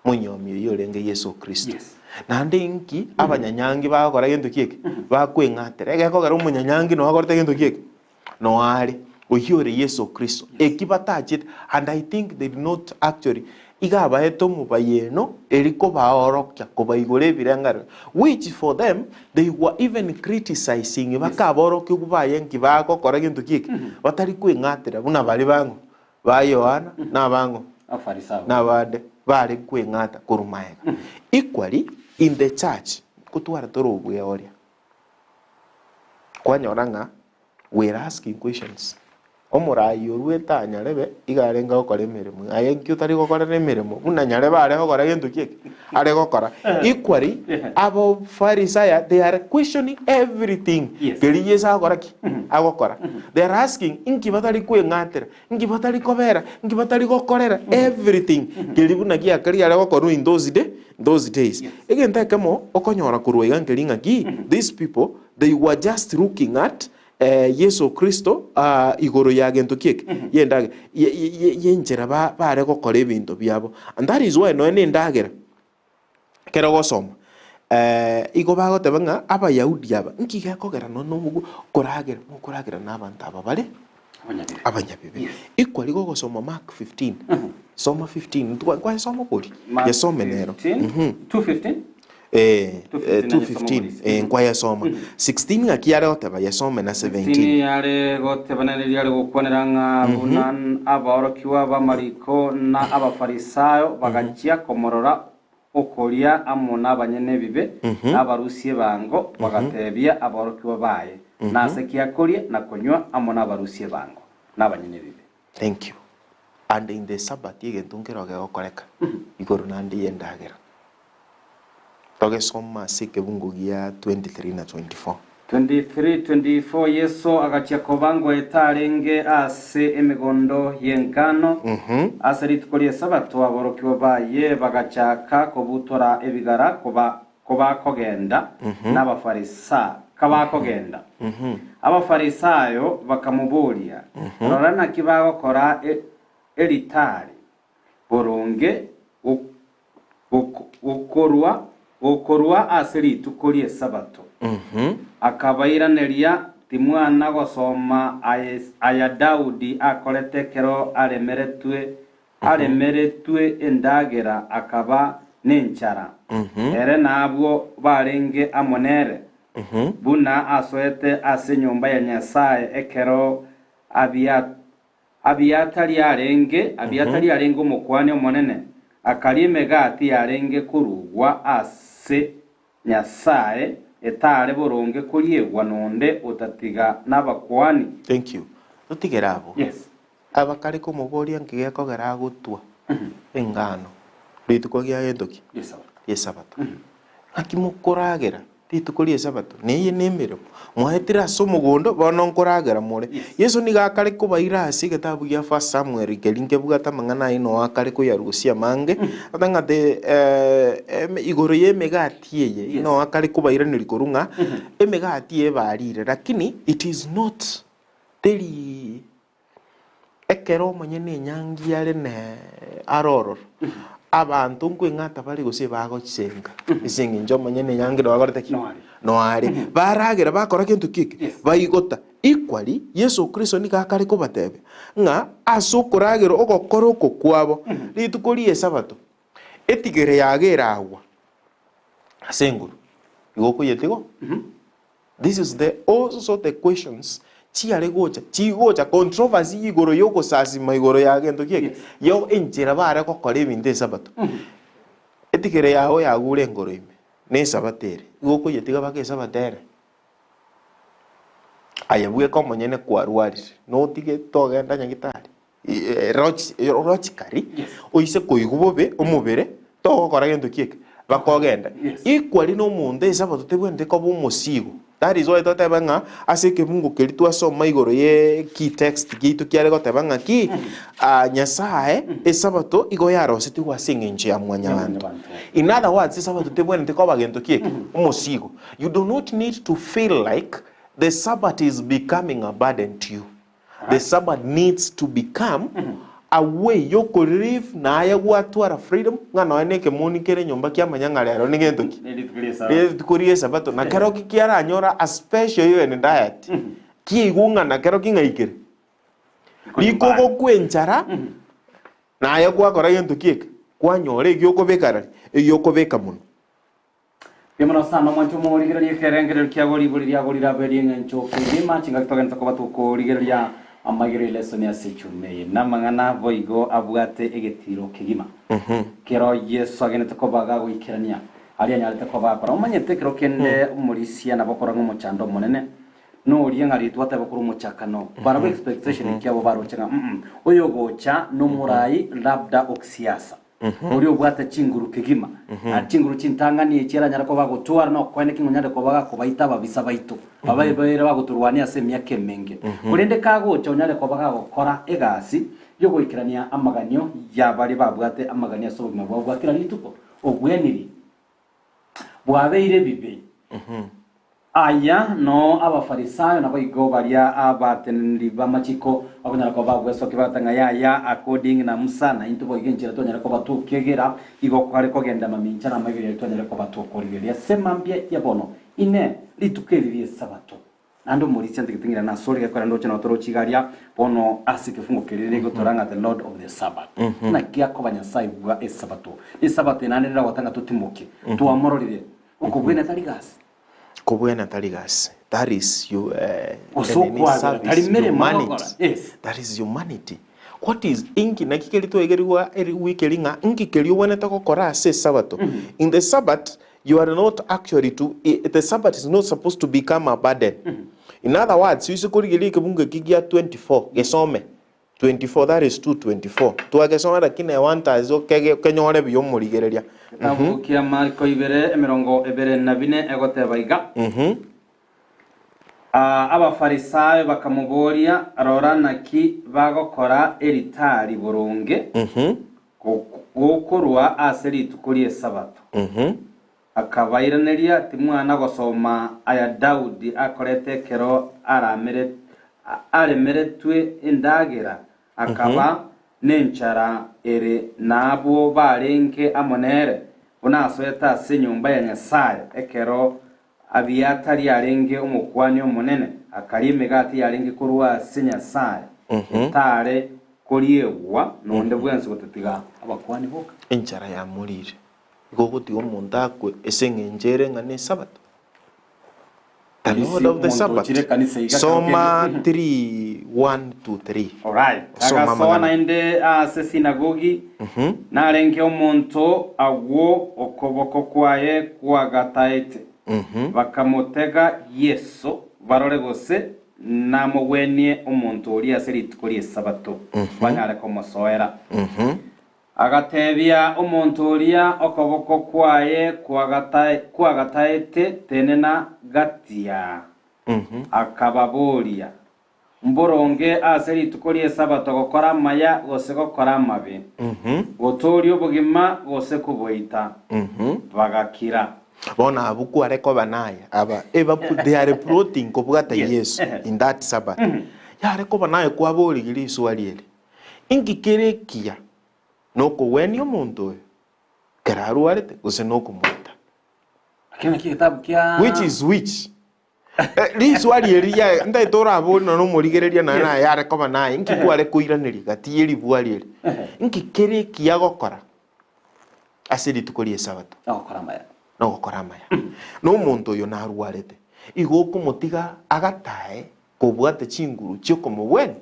monyomi oyio orenge Yeso Kristo. Yes. Naende inki abanyanyangi bagokora gento ki eke? Bakweng'atera. Egekogera omonyanyangi noyo akorete gento ki eke? Noyo are, oyio ore Yeso Kristo. Eki batachete, and I think they did not actually Iga abaete omobayeno eri kobaorokia kobaigora ebirengererio, which for them they were even criticizing bakaborokigwa baye nki bagokora gento ki eke, batari kweng'atera buna baria bang'o ba Yohana na abang'o Abafarisayo. na abande bare kweng'ata korwa magega. Equally in the church nkotwara tore obweoria. Kwanyora ng'a we are asking questions. Omoraai oruete aa nyarebe iga arenge gokora emeremo, aye nki otari gokorera emeremo buna nyarebe are gokora gento ki eke? Are gokora. Equally, Abafarisaya they are questioning everything Yes. keria Yeso agokora ki? Agokora. They are asking inki batari kweng'atera, inki batari kobera, inki batari gokorera everything keria buna giakari are gokorwa in those day, those days. Egento ekemo okonyora korwa iga nkeri ng'aki, these people they were just looking at Yeso Kristo igoro ya gento ki eke? Y'endagera, y'enchera bare gokora ebinto biabo. And that is why nonya nendagera, ekero ogosoma, igo bagoteba ng'a Abayahudi aba, nki gekogera nonya nobogo koragera, mokoragera na abanto aba bare Abanyabibe. abanyabibe. Equally gogosoma Mark 15, soma 15, nkwayesoma bori? Mark Yesome nero. 15, 2:15? Eh, eh, 2:15 2:15 eh, nkwayesoma 16 ng'aki yare goteba yesome na 17 16 yare goteba nere riare gokwanera ng'a buna abaorokigwa b'amariko na Abafarisayo bagachia komorora. okoria amo nabanyene ebibe na abarusia ebango, bagateebia aborokigwa baye, Nase ki akoria na konywa amo nabarusia ebango na abanyene ebibe? Thank you. And in the Sabbath egento nkero gegokoreka igoro naende y'endagera. Togesoma ase ekebungo gia 23 na 24. 23, 24 Yeso agachia koba ngoeta arenge ase emegondo y'engano ase rituko ri'Esabato, aborokigwa baye bagachaka kobutora ebigara koba kobakogenda n'Abafarisai, kabakogenda. Abafarisayo bakamoboria, Rora naki bagokora eritari boronge gokorwa ase rituko ri'Esabato. Akabairaneria, Timwana gosoma aya Daudi akorete ekero aremeretwe aremeretwe endagera akaba nenchara, ere na abwo barenge amo nere, buna asoete ase enyomba ya Nyasae ekero Abiatari arenge, Abiatari arenge omokuani omonene, akaria emegati yarenge korugwa ase Nyasae, etare boronge koriegwa nonde otatiga nabakuani. Thank you. Totigere abwo. Yes. Abakare komoboria nki gekogera agotwa engano rituko gia gento ki? Ri'Esabato. Ng'aki mokoragera rituko ri'Esabato? Neye nemeremo mwaetire ase omogondo, bono nkoragera more. Yeso nigo akare kobaira ase egetabu gia First Samuel keria nkebwate amang'ana aye noo akare koyarusia amange, ata ng'a te igoro y'emegati eye noo akare kobairaneria korwa ng'a emegati eye barire lakini it is not teri Ekero omonyene enyangi are ne are ororo, abanto nkweng'ata bare gose bagochisenga ase eng'encho omonyene enyangi noyo akorete ki? Noyo are. Baragera bakora gento ki eke? Baigota. Equally, Yeso Kristo nigo akare kobatebia ng'a ase okoragera ogokora oko kwabo rituko ri'Esabato, etigere yago eragwa ase enguru, igo okoyetiga. This is the also the questions chiare gocha chigocha controversy igoro yogosasima igoro ya gento ki eke yo enchera bare gokora ebinto esabato. Etigere yago yagure engoro ime na esabato ere igo okoyetiga baka esabato ere. Aye bweka omonyene kwarwarire notige togenda nyagitari logically oise koigwa bobe omobere togokora gento ki eke bakogenda. Equally na omonto esabato tebwenereti koba omosigo that is why totebe ng'a ase ekebungo keria twasoma igoro ye key text giaito kiare goteba ng'a ki Nyasaye esabato igo yarosetigwe ase eng'encho ya mwanyabanto. In other words esabato tebwenereti koba gento ki eke omosigo. You do not need to feel like the sabbath is becoming a burden to you. The Sabbath needs to become a way y'okorive naye gwatwara freedom ng'a nonya na ekemoni kere nyomba kiamanya ng'a rero nigento ki? Rituko ri'Esabato. Na keroki kiaranyora a special even diet kiaigwa ng'a na keroki ng'aikire. Rikogokwa enchara naye gwakora gento ki eke? Kwanyora egiokobeka rari? Egiokobeka monwe. Mbuya mono sana omwanche omorigereria ekerengererio kiago ribori riago rirabe ri'eng'encho kegima chingaki togenderete koba tokorigereria amaigererio elesoni ase echuma eye namang'ana boigo abwate egetiro kegima kero Yeso agenete koba gagoikerania aria anyarete koba akora omanyete ekero kende omorisia nabo okorora ng'a omochando omonene noria ng'a ritwa atebe korwa omochakano barabwo expectation kiabo baroche ng'a mm oyogocha nomorai labda okisiasa Oria obwate chinguru kegima, na chinguru chintang'ani echi aranyare koba agotwara nokoene ki ng'onyare koba gakobaita ababisa baito, ababeire bagotorwania ase emiaka emenge. Korende kagocha onyare koba gagokora egasi y'ogoikerania amaganio y'abaria babwate amaganio ase obogima bwabo bwa kera rituko, obweniri bwabeire ebibe. Aya noo Abafarisayo naboigo baria abateneneri b'amachiko bakonyara koba bagwesokia bagoteba ng'a yaya, according na Musa, naintwe boigo enchera twanyare koba tokegera, igo kware kogenda mamincha namaiga yaye twanyare koba tokorigereria ase mambia ya bono. Inee! Rituko eri ri'Esabato, naende omorisia ntigete ng'ira nasore gekogera ndoche nabo toroche iga aria bono ase ekefungo keria rigotora ng'a the Lord of the Sabbath. Naki akoba Nyasae bwa Esabato? Esabato eye naende neragoteba ng'a totimoke, twamororire, okobwena tari gasi. Kobwena tari gasi. That is you, Gose nini okwabera, tari service meremo humanity. agokora. Yes. That is humanity. What is inki naki keri twegerigwa eri wiki eri ng'a inki keria obwenerete gokora ase esabato? In the Sabbath you are not actually to the Sabbath is not supposed to become a burden. In other words, oise korigereria ekebungo eki gia 24 gesome 24 that is 2:24 twagesoma lakini I want us okege okenyore buya omorigereria. Getabu kia Mariko ibere 24 egoteba iga, Abafarisaayo bakamoboria, Rora naki bagokora eritari boronge gokorwa ase rituko ri'Esabato. Akabairaneria, Timwana gosoma aya Daudi akorete ekero aremeretwe endagera, akaba nenchara ere nabwo barenge amo nere, buna asoete ase enyomba ya Nyasae ekero Abiatari arenge omokuani omonene, akaria emegati yarenge korwa ase Nyasae, etare koriegwa nonde bwensi gotatiga abakuani boka. Enchara yamorire, igo ogotiga omonto akwe ase eng'encho ere ng'a n'Esabato. The Polisi, Lord of the omonto Sabbath. ochire ekanisa iga Soma kero kende. 3 1 to 3. Alright. Soma Agasoa amang'ana. naende ase sinagogi, narenge omonto agwo okoboko kwaye kwagataete. Bakamotega Yeso barore gose namogwenie omonto oria ase rituko ri'Esabato, banyare komosoera. Agatebia omonto oria okoboko kwaye kwagataete, Tenena gatia. Akababoria, Mboronge ase rituko ri'Esabato gokora amaya gose gokora amabe, gotooria obogima gose koboita? Bagakira. Bono abwo kware koba naye aba eba they are plotting kobwata Yes. Yeso in that Sabbath. Yare koba naye kwaborigire riswali eri, Inki kere ekiya, nokogwenia omonto oyo ekero arwarete gose nokomoita? Lakini naki egetabu kia Which is which? Eh, riswali eri ria ntaete orabori nonya omorigereria naye naye are koba naye inki kware koiraneria gati ye ribwari eri inki kere ekiya gokora ase rituko ria esabato Nogokora amaya. nogokora amaya na omonto oyo narwarete igo okomotiga agatae kobwate chinguru chiokomobwenia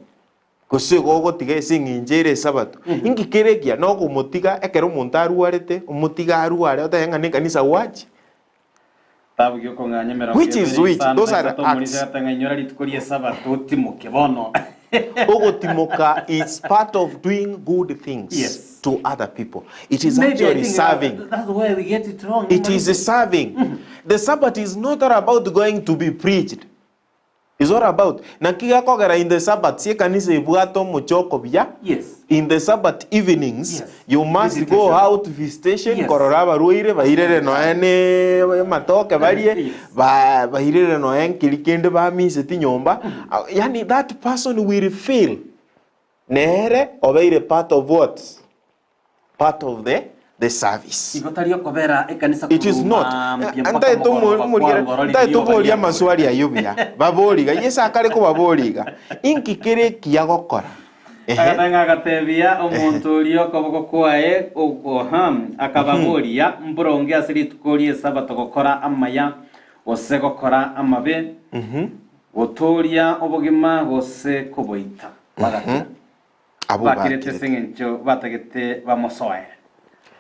Gose igo ogotiga ase eng'encho ere Esabato. Inki kere ekiya nokomotiga ekero omonto arwarete, omotige arware otebe ng'a nekanisa gwachi? Tabu gi'okong'anya emerongo Which is ebere which? isano Those na are isato omorisia acts. agateba ng'a inyora rituko ri'Esabato otimoke bono. Ogotimoka is part of doing good things Yes. to other people. It is Maybe I actually think serving. that's where we get it wrong. It is serving. The Sabbath is not all about going to be preached. Is all about. Naki gekogera in the Sabbaths ekanisa ebwate omochoko buya, Yes. in the Sabbath evenings Yes. you must go Visitation. out visitation Yes. korora abarwaire bairere nonya ne amatoke barie Yes. ba bairere nonya nkeri kende bamiseti nyomba yaani that person will feel nere obeire part of what? Part of the the service. Igo tari okobera ekanisa It is korwa not. mambia mpaka Ntaete mogoroba omorigere, kwarwa ororire ntaete rioba oborie riakure. amaswali ayio buya. Babori iga, Yeso akare kobaboria iga, Inki kere ekiya gokora? Ehe. Agatang'a agatebia omonto oria okoboko kwaye okoha, akababoria, Mboronge ase rituko ri'Esabato gokora amaya, gose gokora amabe, gotooria obogima gose koboita? Bagakira. Abwo Bakirete ase bakirete. engencho batagete bamosoe,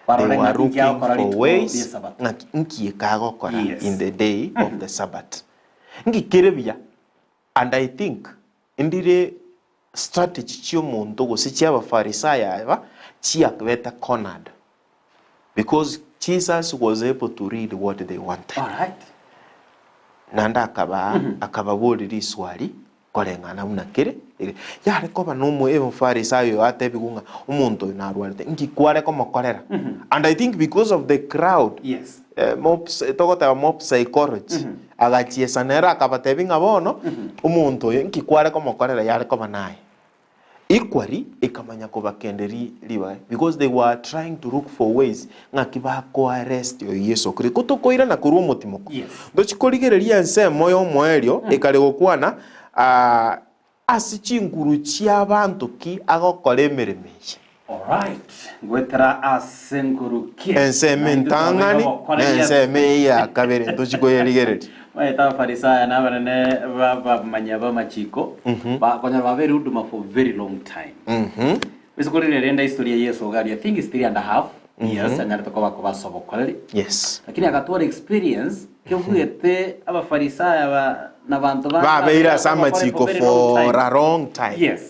They barore were ng'a inki looking agokora for rituko ways ri'Esabato. ng'aki nki ekagokora Yes. in the day of the Sabbath. Nki kere buya and I think ndire strategy chi'omonto gose chi'Abafarisayo aba chiakbete cornered because Jesus was able to read what they wanted. Alright. Naende akabaa akababoria riswali koreng'ana buna kere ere. Yare koba nomo Omofarisayo oyo atebigwe ng'a omonto oyo narwarete, inki kware komokorera? And I think because of the crowd, Yes. eh, mob psy- togoteba mob psychology, agachiesa nere akabatebia ng'a bono, omonto oyo inki kware komokorera yare koba naye. Equally, ekamanya kobakende ri ribaga because they were trying to look for ways ng'aki bakoarrest oyo Yeso Kristo. Ko tokoirana korwa omotimoko, Yes. ntochi korigereria ensemo y'omoerio ekare gokwana ah, ase chinguru chi'abanto ki agokora emeremo eye. Alright, ngoetera ase ngurukie. Ensemo Naintwe twabeire entang'ani obokora, na yes. ensemo eye ya kabere ntochi koyerigereria. Maete Abafarisayo na abanene b'abamanyia b'amachiko bakonyora babeire huduma for very long time. Risuko riria rende history ya Yeso iga aria, I think is 3.5 years anyarete koba koba ase obokoreri. Yes. Lakini agatwara experience kebwete Abafarisayo aba na banto bande Babeire ase obokoreri amachiko for very long for time. a long time. Yes.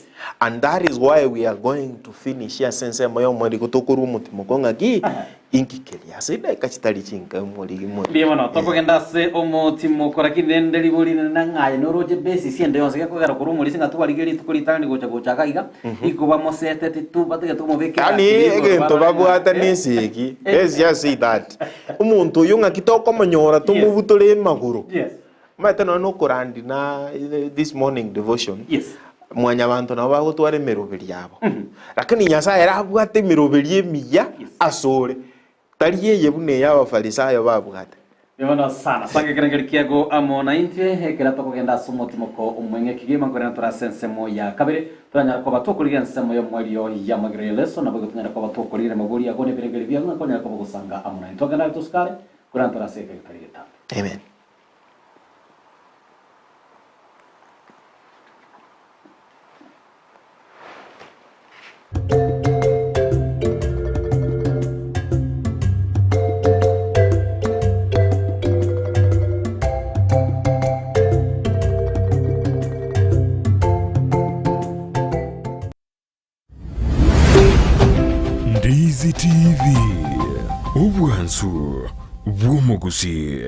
And that is why we are going to finish ase ensemo y'omoriko tokorwa omotimoko ng'aki inki keria ase edaika chitari chinke omorigi more. Mbuya mono, tokogenda ase omotimoko, lakini rende ribori rinene ng'a aye noroche basis ende yonsi gekogera korwa omorisia ng'a twarigia rituko ritang'ani gocha gocha iga iga, igo bamoseteti tu batagete komobekera Yaani akili igoro egento barore ng'a babwate eh, nesegi, let's just say that, omonto oyio ng'aki tokomonyora tomobutore emagoro. Yes. Omanyete nonya na okorandi na this morning devotion, Yes. mwanyabanto nabo bagotwara emeroberi yabo. Lakini Nyasaye ere abwate emeroberi emiya Yes. asore, tari eye buna eya Abafarisayo babwate. Bono sana sanga ekerengeri kiago amo naintwe ekero tokogenda ase omotimoko omweng'e kegima nkorende tore ase ensemo ya kabere toranyare koba tokorigia ensemo y'omoerio y'amagero ya Yeso naboigo tonyare koba tokorigia amabori ago na ebirengeri biago ng'a konyare koba gosanga amo naintwe. Togende aye tosukare korende tore ase egeka getari getambe. Amen. Ndizi TV, obwansu bw'omogusii.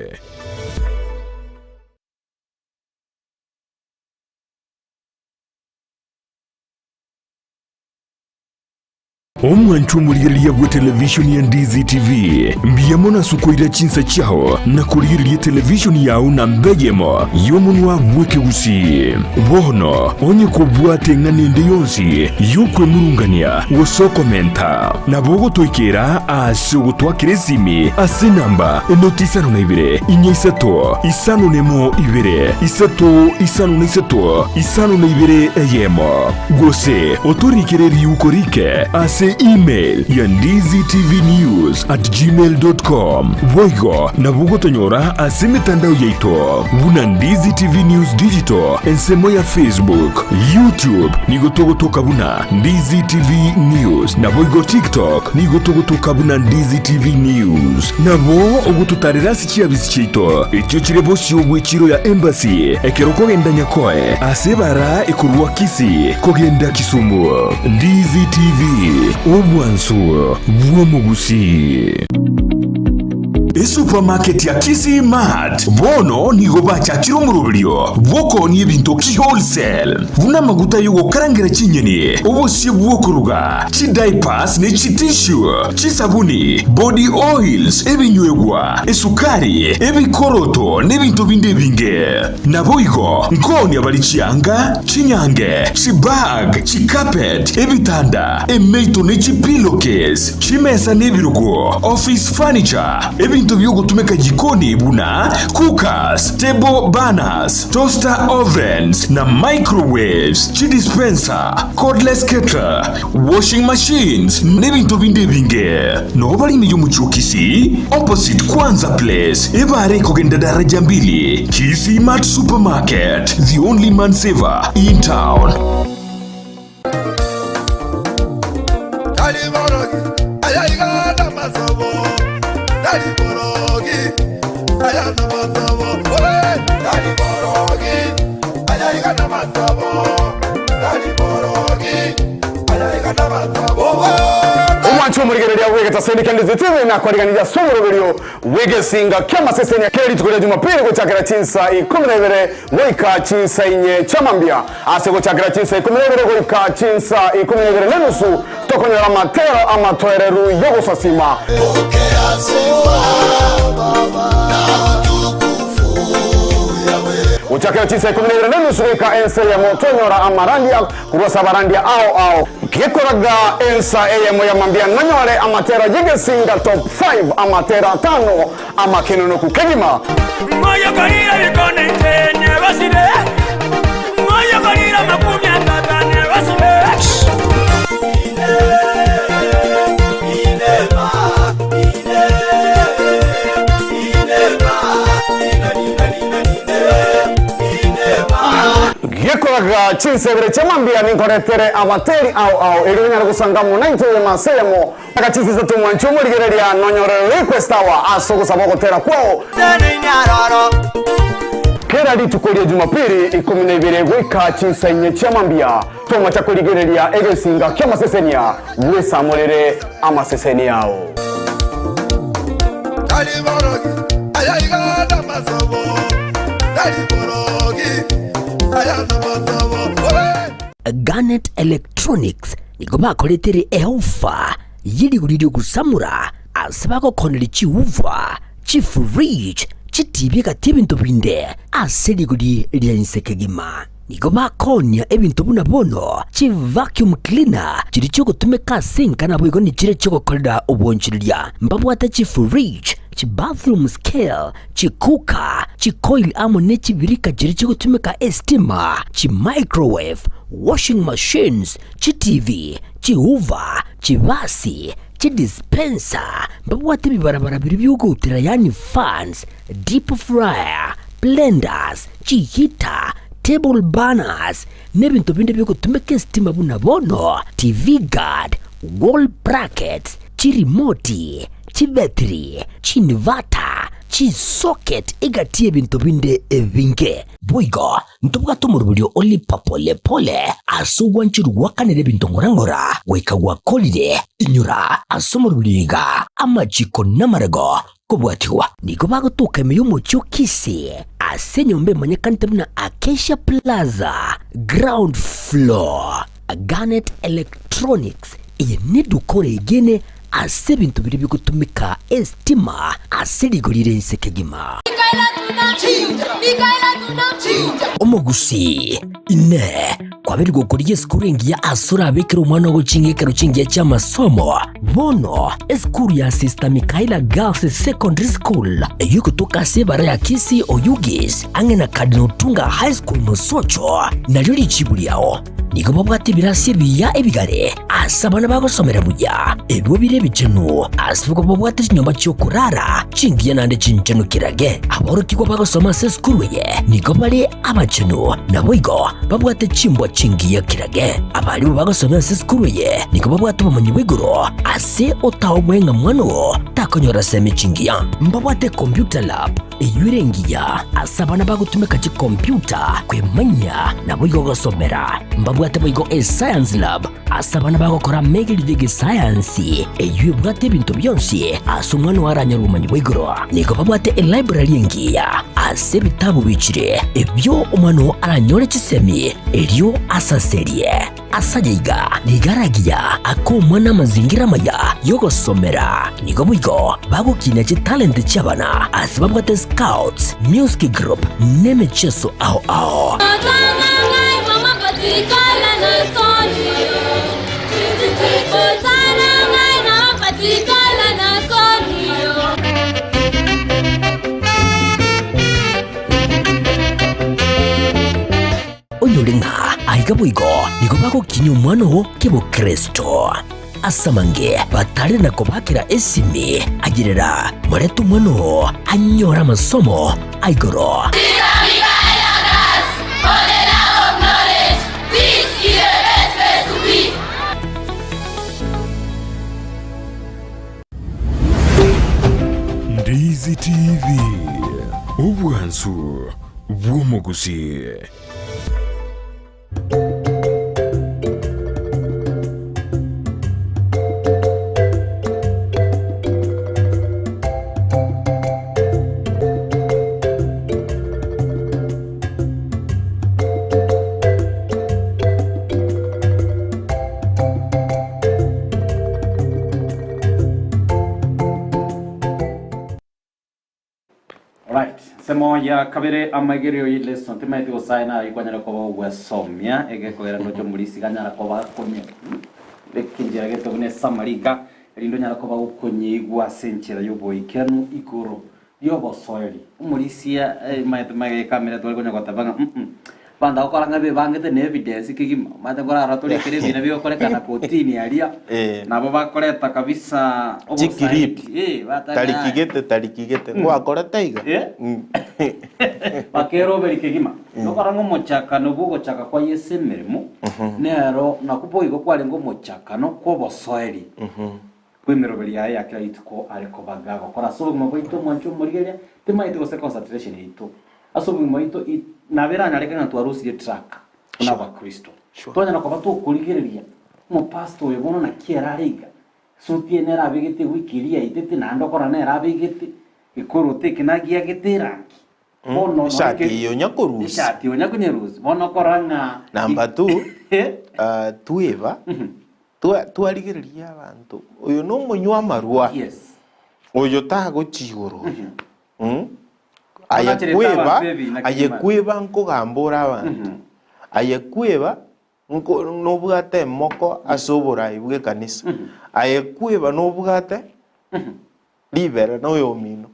Omwancho omorigereria bw'etelevishoni ya Ndizi TV, mbuya mono ase okoira chinsa chiao na korigereria etelevishoni yao namba eyemo y'omonwa bw'ekegusii. Bono onye kobwate eng'ana ende yonsi y'okwemurungania gose okomenta, nabo ogotoikera ase ogotwakera esimi ase enamba enoti isano na ibere, inya isato, isano nemo ibere, isato isano na isato, isano na ibere eyemo. Gose otorikere riuko rike ase email ya ndizitvnews@gmail.com. Boigo nabo ogotonyora ase emetandao yaito buna Ndizi TV News Digital ensemo ya Facebook, YouTube nigo togotoka buna Ndizi TV News, naboigo TikTok nigo togotoka buna Ndizi TV News. Nabo ogototarera ase chiabisi chiaito echio chire bosio bw'echiro ya Embassy ekero okogenda Nyakoe ase ebara ekorwa Kisii kogenda Kisumu. Ndizi TV, obwansu bw'omogusii. Esupamaketi ya Kisii Mart bono nigo bachakire omoroberio bw'okoonia ebinto ki-wholesale, buna amaguta y'ogokarangera chinyeni, obosie bw'okoruga, chidiapers ne chitissue, chisabuni, body oils, ebinywegwa, esukari, ebikoroto, n'ebinto binde ebinge. Naboigo nkoonia bare chianga, chinyange, chibag, chicarpet, ebitanda, emeito ne chipillowcase, chimesa na ebirogo, office furniture, ebinto bi'ogotumeka jikoni buna cookers, table burners, toaster ovens, na microwaves, chidispenser, cordless kettle, washing machines, n'ebinto binde ebinge. Noo bare ime y'omochie o Kisii, opposite Kwanza Place, ebare ekogenda daraja mbili, Kisii Mart Supermarket, the only man saver in town. Tari borogi, aya iga namasobo. Tari borogi, aya namasobo. Oe, tari borogi, aya iga namasobo. Tari borogi, aya iga namasobo. Omwancho omorigereria bw'egetaseni kia Ndizi TV nakwariganirie ase omoroberio bw'egesinga ki'amasesenia kera rituko ria Jumapili gochakera chinsa ikomi na ibere goika chinsa inye chiamambia. Ase gochakera chinsa ikomi na ibere goika chinsa ikomi na ibere nenusu tokonyora amatero amatoereru y'ogosasima. Pokea sifa na utukufu Yahweh. Gochakera chinsa ikomi na ibere nenusu goika ensa eyemo tonyora amarandia korwa ase abarandia ao ao. Gekoraga ensa eyemo ya mambia nonyore amatera y'egesinga top 5 amatera atano amakenonoku kegima. Ngoyokorire bikone inche nebasire, ngoyokorire amakumi atata nebasire. Gochaka chinsebere chia mambia ninkoretere abateri ao ao erio onyare gosanga amo naintwe oyemo ase eyemo. Gochaka chinsa isato mwanche omorigereria nonyore request hour ase ogosaba ogotera kwao. Kera rituko ria Jumapili ikomi na ibere goika chinsa inye chia mambia tomacha korigereria egesinga ki'amasesenia bwesamorere amaseseni ao. Tari borogi, aya iga namasobo. Tari borogi, aya namasobo. Oe! Garnet Electronics nigo bakoretere eofa ye rigori ri'ogosamora ase bagokoneria chiuva, chifridge, chitibi egati ebinto binde ase rigori ria inse kegima. Nigo bakoonia ebinto buna bono chivacuum cleaner chiria chiogotumeka ase enka naboigo nechiria chiogokorera obonchoreria. Mbabwate chifridge, chibathroom scale, chicooker, chicoil amo ne chibirika chiria chigotumeka estima, chimicrowave, washing machines, chitivi, chihoover, chibasi, chidispenser, mbabwate ebibarabara biria biogoutera yaani fans, deep fryer, blenders, chiheater, table burners, na ebinto binde biogotumeka estima buna bono TV guard, wall brackets, chirimoti, chibetiri, chiinverter, chisocket egati y'ebinto binde ebinge. Boigo ntobwate omoroberio o lipa pole pole ase ogwancherwa gwakanera ebinto ng'ora ng'ora goika gwakorire. Inyora ase omoroberio iga amachiko namarego kobwatigwa. Nigo bagotoka ime y'omochie o Kisii ase enyomba emanyekanete buna Acacia Plaza, ground floor. Garnet Electronics, eye neduka oregene ase ebinto biria bigotumeka estima ase rigori ria inse kegima. Omogusii, Inee! Kwabeire gokorigia esukuru engiya ase orabekere omwana ogo ching'ekero chingiya chi'amasomo? Bono, esukuru ya Sister Michaela Girls Secondary School, eyio egotoka ase ebara ya Kisii Oyugis, ang'e na Cardinal Otunga High School Mosocho, nario richibu riao. Nigo babwate ebirasi ebiya ebigare ase abana bagosomera buya, ebio bire ebichenu, ase igo babwate chinyomba chi'okorara chingiya naende chinchenu kirage. Aborokigwa bagosoma ase esukuru eye nigo bare abachenu, naboigo babwate chimbwa chingiya kirage. Abarimu bagosomia ase esukuru eye nigo babwate obomanyi bwa igoro ase otaobwe ng'a mwana oo takonyora semi chingiya. Mbabwate computer lab Eyio ere engiya ase abana bagotumeka chikompiuta kwemanyia naboigo gosomera. Mbabwate boigo escience lab ase abana bagokora amegerio y'egesayansi eyio ebwate ebinto bionsi ase omwana oo aranyore obomanyi bwa igoro. Nigo babwate elibrary engiya ase ebitabu bichire ebio omwana oo aranyore chisemi erio asaserie. Ase aya iga nigo aragiya ake omwana amazingira amaya y'ogosomera. Nigo boigo bagokinia chitalenti chi'abana ase babwate scouts, music group, n'emecheso ao ao. Onyore ng'a aiga boigo nigo bagokinyia omwana oo kebokristo. Ase amange batare na kobakera esimi, ayerera morete omwana oo anyore amasomo a igoro. Ndizi TV, obwansu bw'omogusii. Alright, ensemo ya kabere amaigerio ye lesson timaeti gose aye naye kwanyara koba ogwesomia egekogera ndoche omorisi ganyara koba akonye beka enchera gete buna esummary iga erinde onyare koba gokonyeigwa ase enchera y'oboikeranu igoro y'obosoeri. Omorisia maete magega ekamera tware konya goteba ng'a mm. Abanto bagokora ng'a bebangete na evidence kegima. Omanyete nkorarora tore ekero ebina bigokorekana kotini aria, Eh. nabo bakoreta kabisa Chikirip. obosaidi. Eh, batanga Tariki gete, tariki gete. Ngwakorete iga? Eh. Mm. Bakeroberi kegima. Nokora ng'a omochakano bw'ogochaka kwa Yeso emeremo, nero nakwo boigo kwarenge omochakano kw'obosoeri bw'emeroberi yaye ya kera rituko are kobaga gokora ase obogima bwaito omwancho omorigereria, timanyeti gose concentration yaito ase obogima bwaito i nabo eranyareke ng'a twarusirie track buna abakristo. Sure. Twanyara koba tokorigereria omopastor oyo bono naki ere are iga, esuti eye nere abegete ewiki eria yaetete naende okora nere abegete, gekoroto eke nagiagete erangi. Bono nonya Eshati ke- eye onya korusia. Eshati onya konyerusia. Bono okora ng'a Number two, Eh? ah, tweba, twa- twarigereria abanto, oyo na omonywa amarwa, Yes. oyo tagochia igoro oyo. Mm? Aye Onacherete kweba, abanto ebina aye kegima. kweba nkogamba ore abanto. Aye kweba nko- nobwate emoko ase oborai bw'ekanisa. Aye kweba nobwate ribera na oyomino.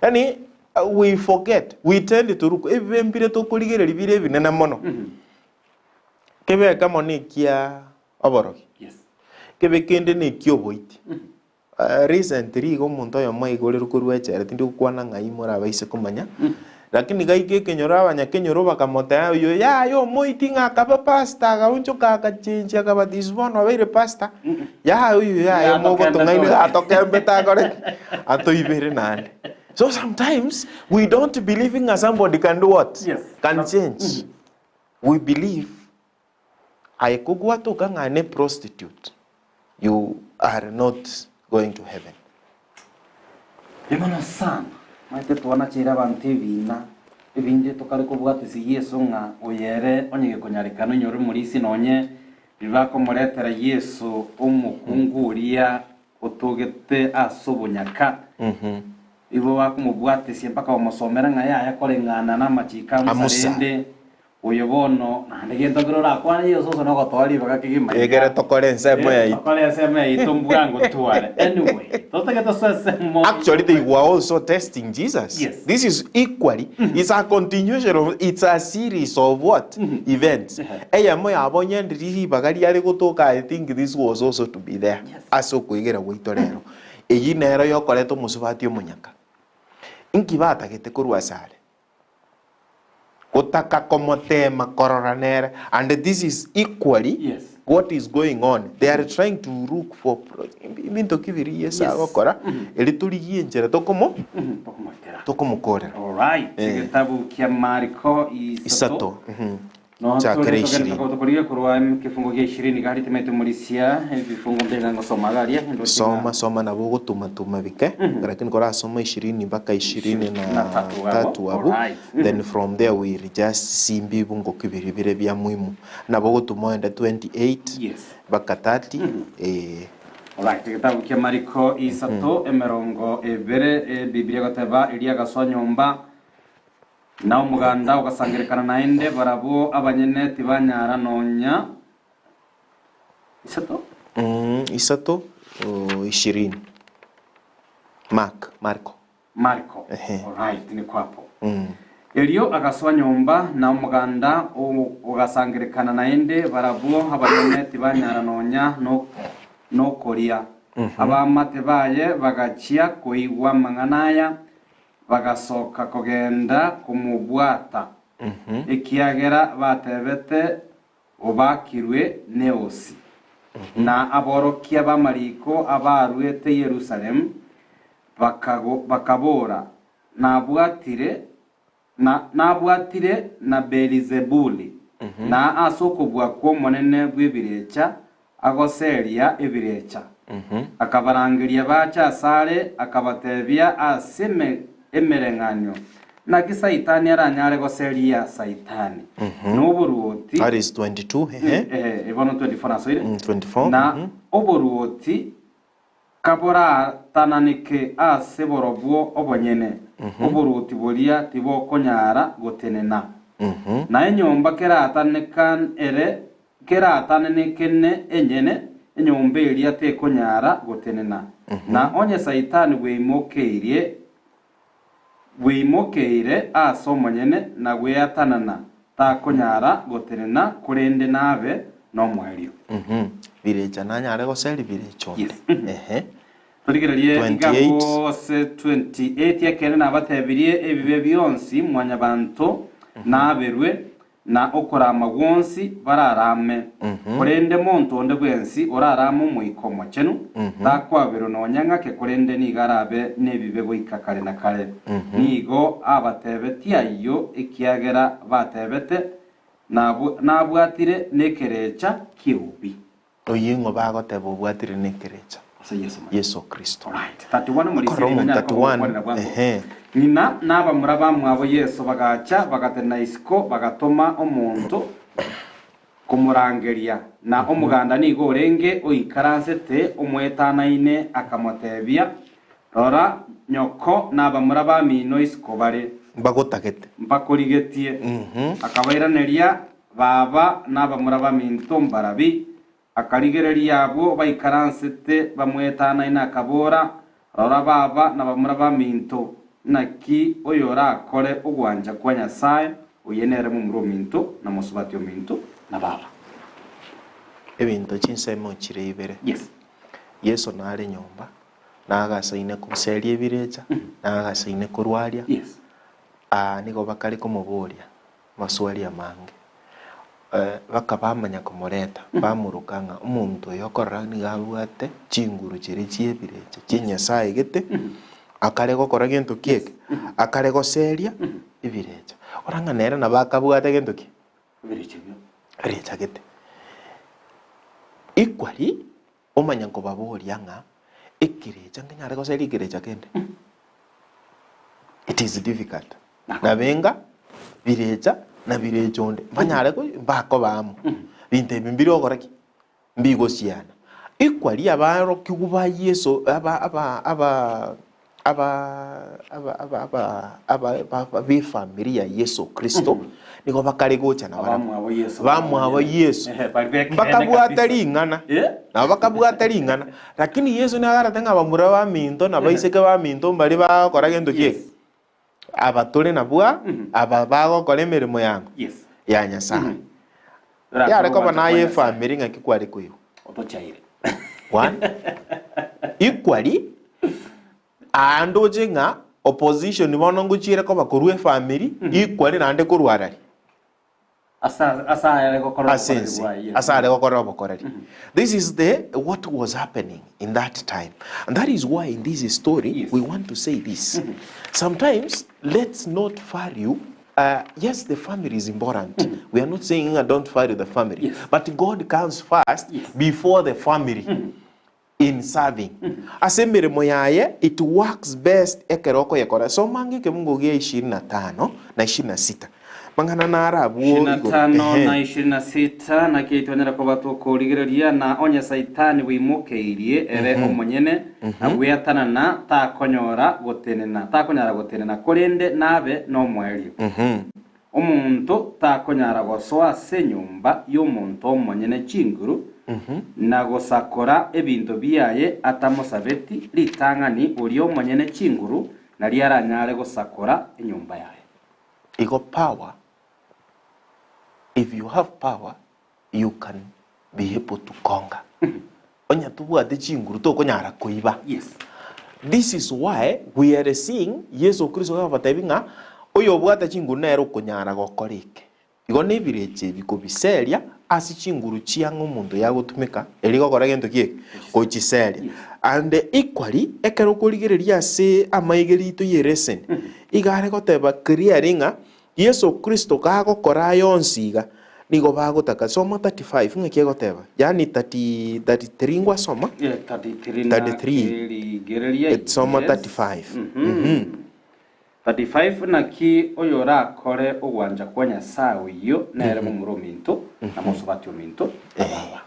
Yaani we forget, we tend to look, ebibe mbire tokorigereria bire ebinene mono. Kebe ekemo na ekia oborogi, Yes. kebe kende na ekia oboiti. Recently iga omonto oyomo aigorerwe korwa echela, tindi gokwana ng'ai morabaise komanya, Lakini gaika ekenyoro abanyakenyoro bakamotebia, Oyo yaya omoiti ng'a akaba pastor, agaonchoka agachenchia akabatiswa bono obeire pastor. Yaya oyo yaya mogotong'aina iga atokembete akore ki? Atoibere naende. So sometimes we don't believe ng'a somebody can do what? Yes. Can change. We believe aye kogwatoka ng'a ne prostitute, you are not going to heaven. Imono sana, maete twanacheire abanto ebiina ebinge tokare kobwatisia Yeso ng'a oyo ere onye gekonyarekana onyore omorisia nonye ribakomoretera Yeso omokungu oria otogete ase obonyaka. Igo bakomobwatisia mpaka bamosomera ng'a yaya koreng'ana namachiko a A Musa Musa. rende Oyo bono, naende gento nkere orakwane Yeso ase nogotoa ribaga kegima iga. Egere tokore ensemo Eh, yaito. tokore ensemo yaito mbwango tware. Anyway, totagete ase ensemo Actually, they were also testing Jesus. Yes. This is equally, it's a continuation of, it's a series of what? Events. Eyemo yabo onye ndiri ribaga riare gotoka, I think this was also to be there. Yes. Ase okoigera gwaito rero. Eyio nero yokoreta omosubati omonyaka. Inki batagete korwa asare? Gotaka komoteema korora nere and this is equally Yes. what is going on they are trying to look for pro- ebinto ki biria Yeso Yes. agokora eri torigie enchera tokomo Tokomoetera. tokomokorera Alright, Eh. egetabu kia Mariko isato. isato mhm. No Chakera tore ishirini. tokorigia korwa ekifungo gia ishirini gari timete morisia ebifungo mbega ngosoma garia ndoche Soma ng'a- soma nabo ogotumatuma bike lakini korasoma ishirini mpaka ishirini na Na tatu abo. tatu abwo Alright. then from there we'll just see mbibungo ki biri bire bia muhimu nabo ogotuma oende 28 Yes. mpaka 30 eh. Alright, egetabu kia Mariko isato emerongo ebere eh, Biblia egoteba erio agasoa nyomba Na omoganda ogasangererekana naende, barabwo abanyene tibanyara nonya isato. Isato ishirini. Mark, Marko. Marko. Ehe. Alright, niko apo. Erio agasoa nyomba, na omoganda ogasangererekana naende, barabwo abanyene tibanyara nonya nokoria. Abaamate baye bagachia koigwa amang'ana aya, Bagasoka kogenda komobwata, ekiagera batebete obakirwe neosi. Na aborokia b'amariko abaruete Yerusalemu bakabora, Nabwatire, na nabwatire na Beelizebuli, na ase okobua kw'omonene bw'ebirecha agoseria ebirecha. Akabarangeria bache asare, akabatebia ase emereng'anio, Naki Saitani aranyare goseria Saitani? Na oboruoti That is 22, ehe. Eh, bono 24 nasoire. 24, Na oboruoti kaboratananeke ase borobwo obonyene, oboruoti boria tibokonyara gotenena. Na enyomba kerataneka ere Keratanenekene enyene, enyomba eria tekonyara gotenena. Na onye Saitani bweimokeirie bweimokeire ase omonyene na gweatanana, Takonyara gotenena, korende nabe nomoerio. Birecha nanyare goseria birecha onde. Yes. Ehe. Torigererie iga 28. gose 28 ekeene nabatebirie ebibe bionsi mwanyabanto naberwe, na okorama gwonsi bararame. Korende monto onde bwensi orarame Omoika Omochenu, takwaberwa nonya ng'ake, korende nigo arabe nebibe goika kare na kare. Nigo abatebetie ayio ekiagera batebete, Nabwatire nekerecha ki'eubi. Oyio ing'o bagoteba obwatire nekerecha? Ase Yeso Masihi. Yeso Kristo. Alright. 31 Omorisia Akora nigo omonto nyare 31, kobakwanera bwango. ehe. Ng'ina na abamura bamwabo Yeso bagacha, bagatenena isiko, bagatoma omonto komorangeria. Na omoganda nigo orenge oikaransete omoetanaine, akamotebia, Rora, nyoko na abamura bamino isiko bare. Mbagotagete. Mbakorigetie. Akabairaneria, Baba na abamura baminto mbarabi? Akarigereria abwo baikaransete bamwetanaine, akabora, Rora baba na bamura baminto, naki oyorakore ogwancha kwa Nyasae, oye nere momura ominto, na mosubati ominto, na baba. Ebinto chinsemo chire ibere. Yes. Yeso nare nyomba, nagasaine koseria ebirecha, nagasaine korwaria, Yes. aa nigo bakare komoboria Maswali amange. Bakabamanya komoreta, bamoroka ng'a omonto oyo okorora nigo abwate chinguru chiria chi'ebirecha chia Nyasae gete, akare gokora gento ki eke? Akare goseria ebirecha. Ora ng'a nere nabo akabwate gento ki? Ebirecha ebio. Ebirecha gete. Equally, omanya kobaboria ng'a ekerecha nkenyare goseria ekerecha kende? It is difficult. Nabenga birecha na birecha onde mbanyare ko mbakoba amo. Binto ebi mbire ogokora ki? Mbigosiana. Equally abarokigwa ba Yeso aba aba aba aba aba aba aba aba aba b'efamiri ya Yeso Kristo nigo bakare gocha na barabwo. Abamwabo Yeso. Bamwabo Yeso. Ehe, bari b'ekeene Mbakabwata kabisa. ring'ana. Eh? Nabo bakabwata ring'ana. Lakini Yeso nigo agarete ng'a abamura baminto na abaiseke baminto mbari bagokora gento ki eke? Yes. Aba tore nabwo aba bagokora emeremo yang'o? Yes. Ya Nyasae. Orakore Yare koba ogwancha kwa naye Nyasae. efamiri ng'aki kware koigwa. Otochaire. One, equally, aa ndoche ng'a opposition bono ngochiere koba korwa efamiri, equally naende korwa arari. Asa ase ayare gokora Ase obokoreri ense, bwaye, yes. ase are gokora obokoreri. This is the what was happening in that time. And that is why in this story Yes. we want to say this. Sometimes let's not value uh, yes the family is important. We are not saying uh, don't value the family. Yes. But God comes first Yes. before the family. In serving. Ase emeremo yaye it works best ekero okoyekora. Soma ange ekebungo gia ishirini na tano na ishirini na sita. Mang'ana naro abwo Ishirini na igoro. tano na Ehe. ishirini na sita, Naki twanyara koba tokorigereria, na onye Saitani bweimokeirie ere omonyene, na gweatanana, takonyora gotenena, takonyara gotenena, korende nabe nomoerio. Omonto takonyara gosoa ase enyomba y'omonto omonyene chinguru, na gosakora ebinto biaye atamosabeti ritang'ani oria omonyene chinguru, nario aranyare gosakora enyomba yaye. Igo power, if you have power you can be able to conquer. Onye tobwate chinguru tokonyara koiba. Yes. This is why we are seeing Yeso Kristo agobatebi ng'a oyobwate chinguru nere okonyara gokora eke. Igo nebirecha ebi kobiseria ase chinguru chiang'a omonto yagotumeka erio gokora gento ki eke? Gochiseria. And equally ekero okorigereria ase amaiga rito ye lesson, iga are goteba clearly ng'a Yeso Kristo gagokora aya onsi iga, nigo bagotaka. Soma 35 ng'aki egoteba, yaani 30 33 ngwasoma? Eh, 33 na 33. kerigereria, Eh, soma yes. 35. Mhm. Mhm. 35 naki oyorakore ogwancha kwa Nyasae oyio nere momura ominto, na mosubati ominto, na baba.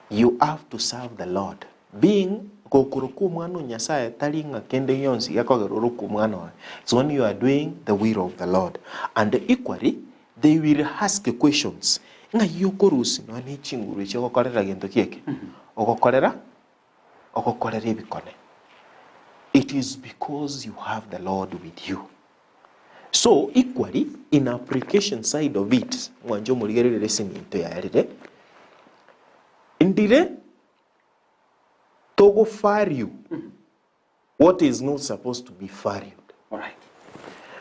You have to serve the Lord. Being gokorokwa omwana o Nyasaye tari ng'a kende gionsi gekogera orokwe omwana oye. It's when you are doing the will of the Lord. And equally, they will ask questions. Ng'ai okorusia nonya ne chinguru echi ogokorera gento ki eke? Ogokorera ogokorera ebikone. It is because you have the Lord with you. So equally in application side of it, mwanche omorigererie eseminto yarire, ndire togo value what is not supposed to be valued. Alright.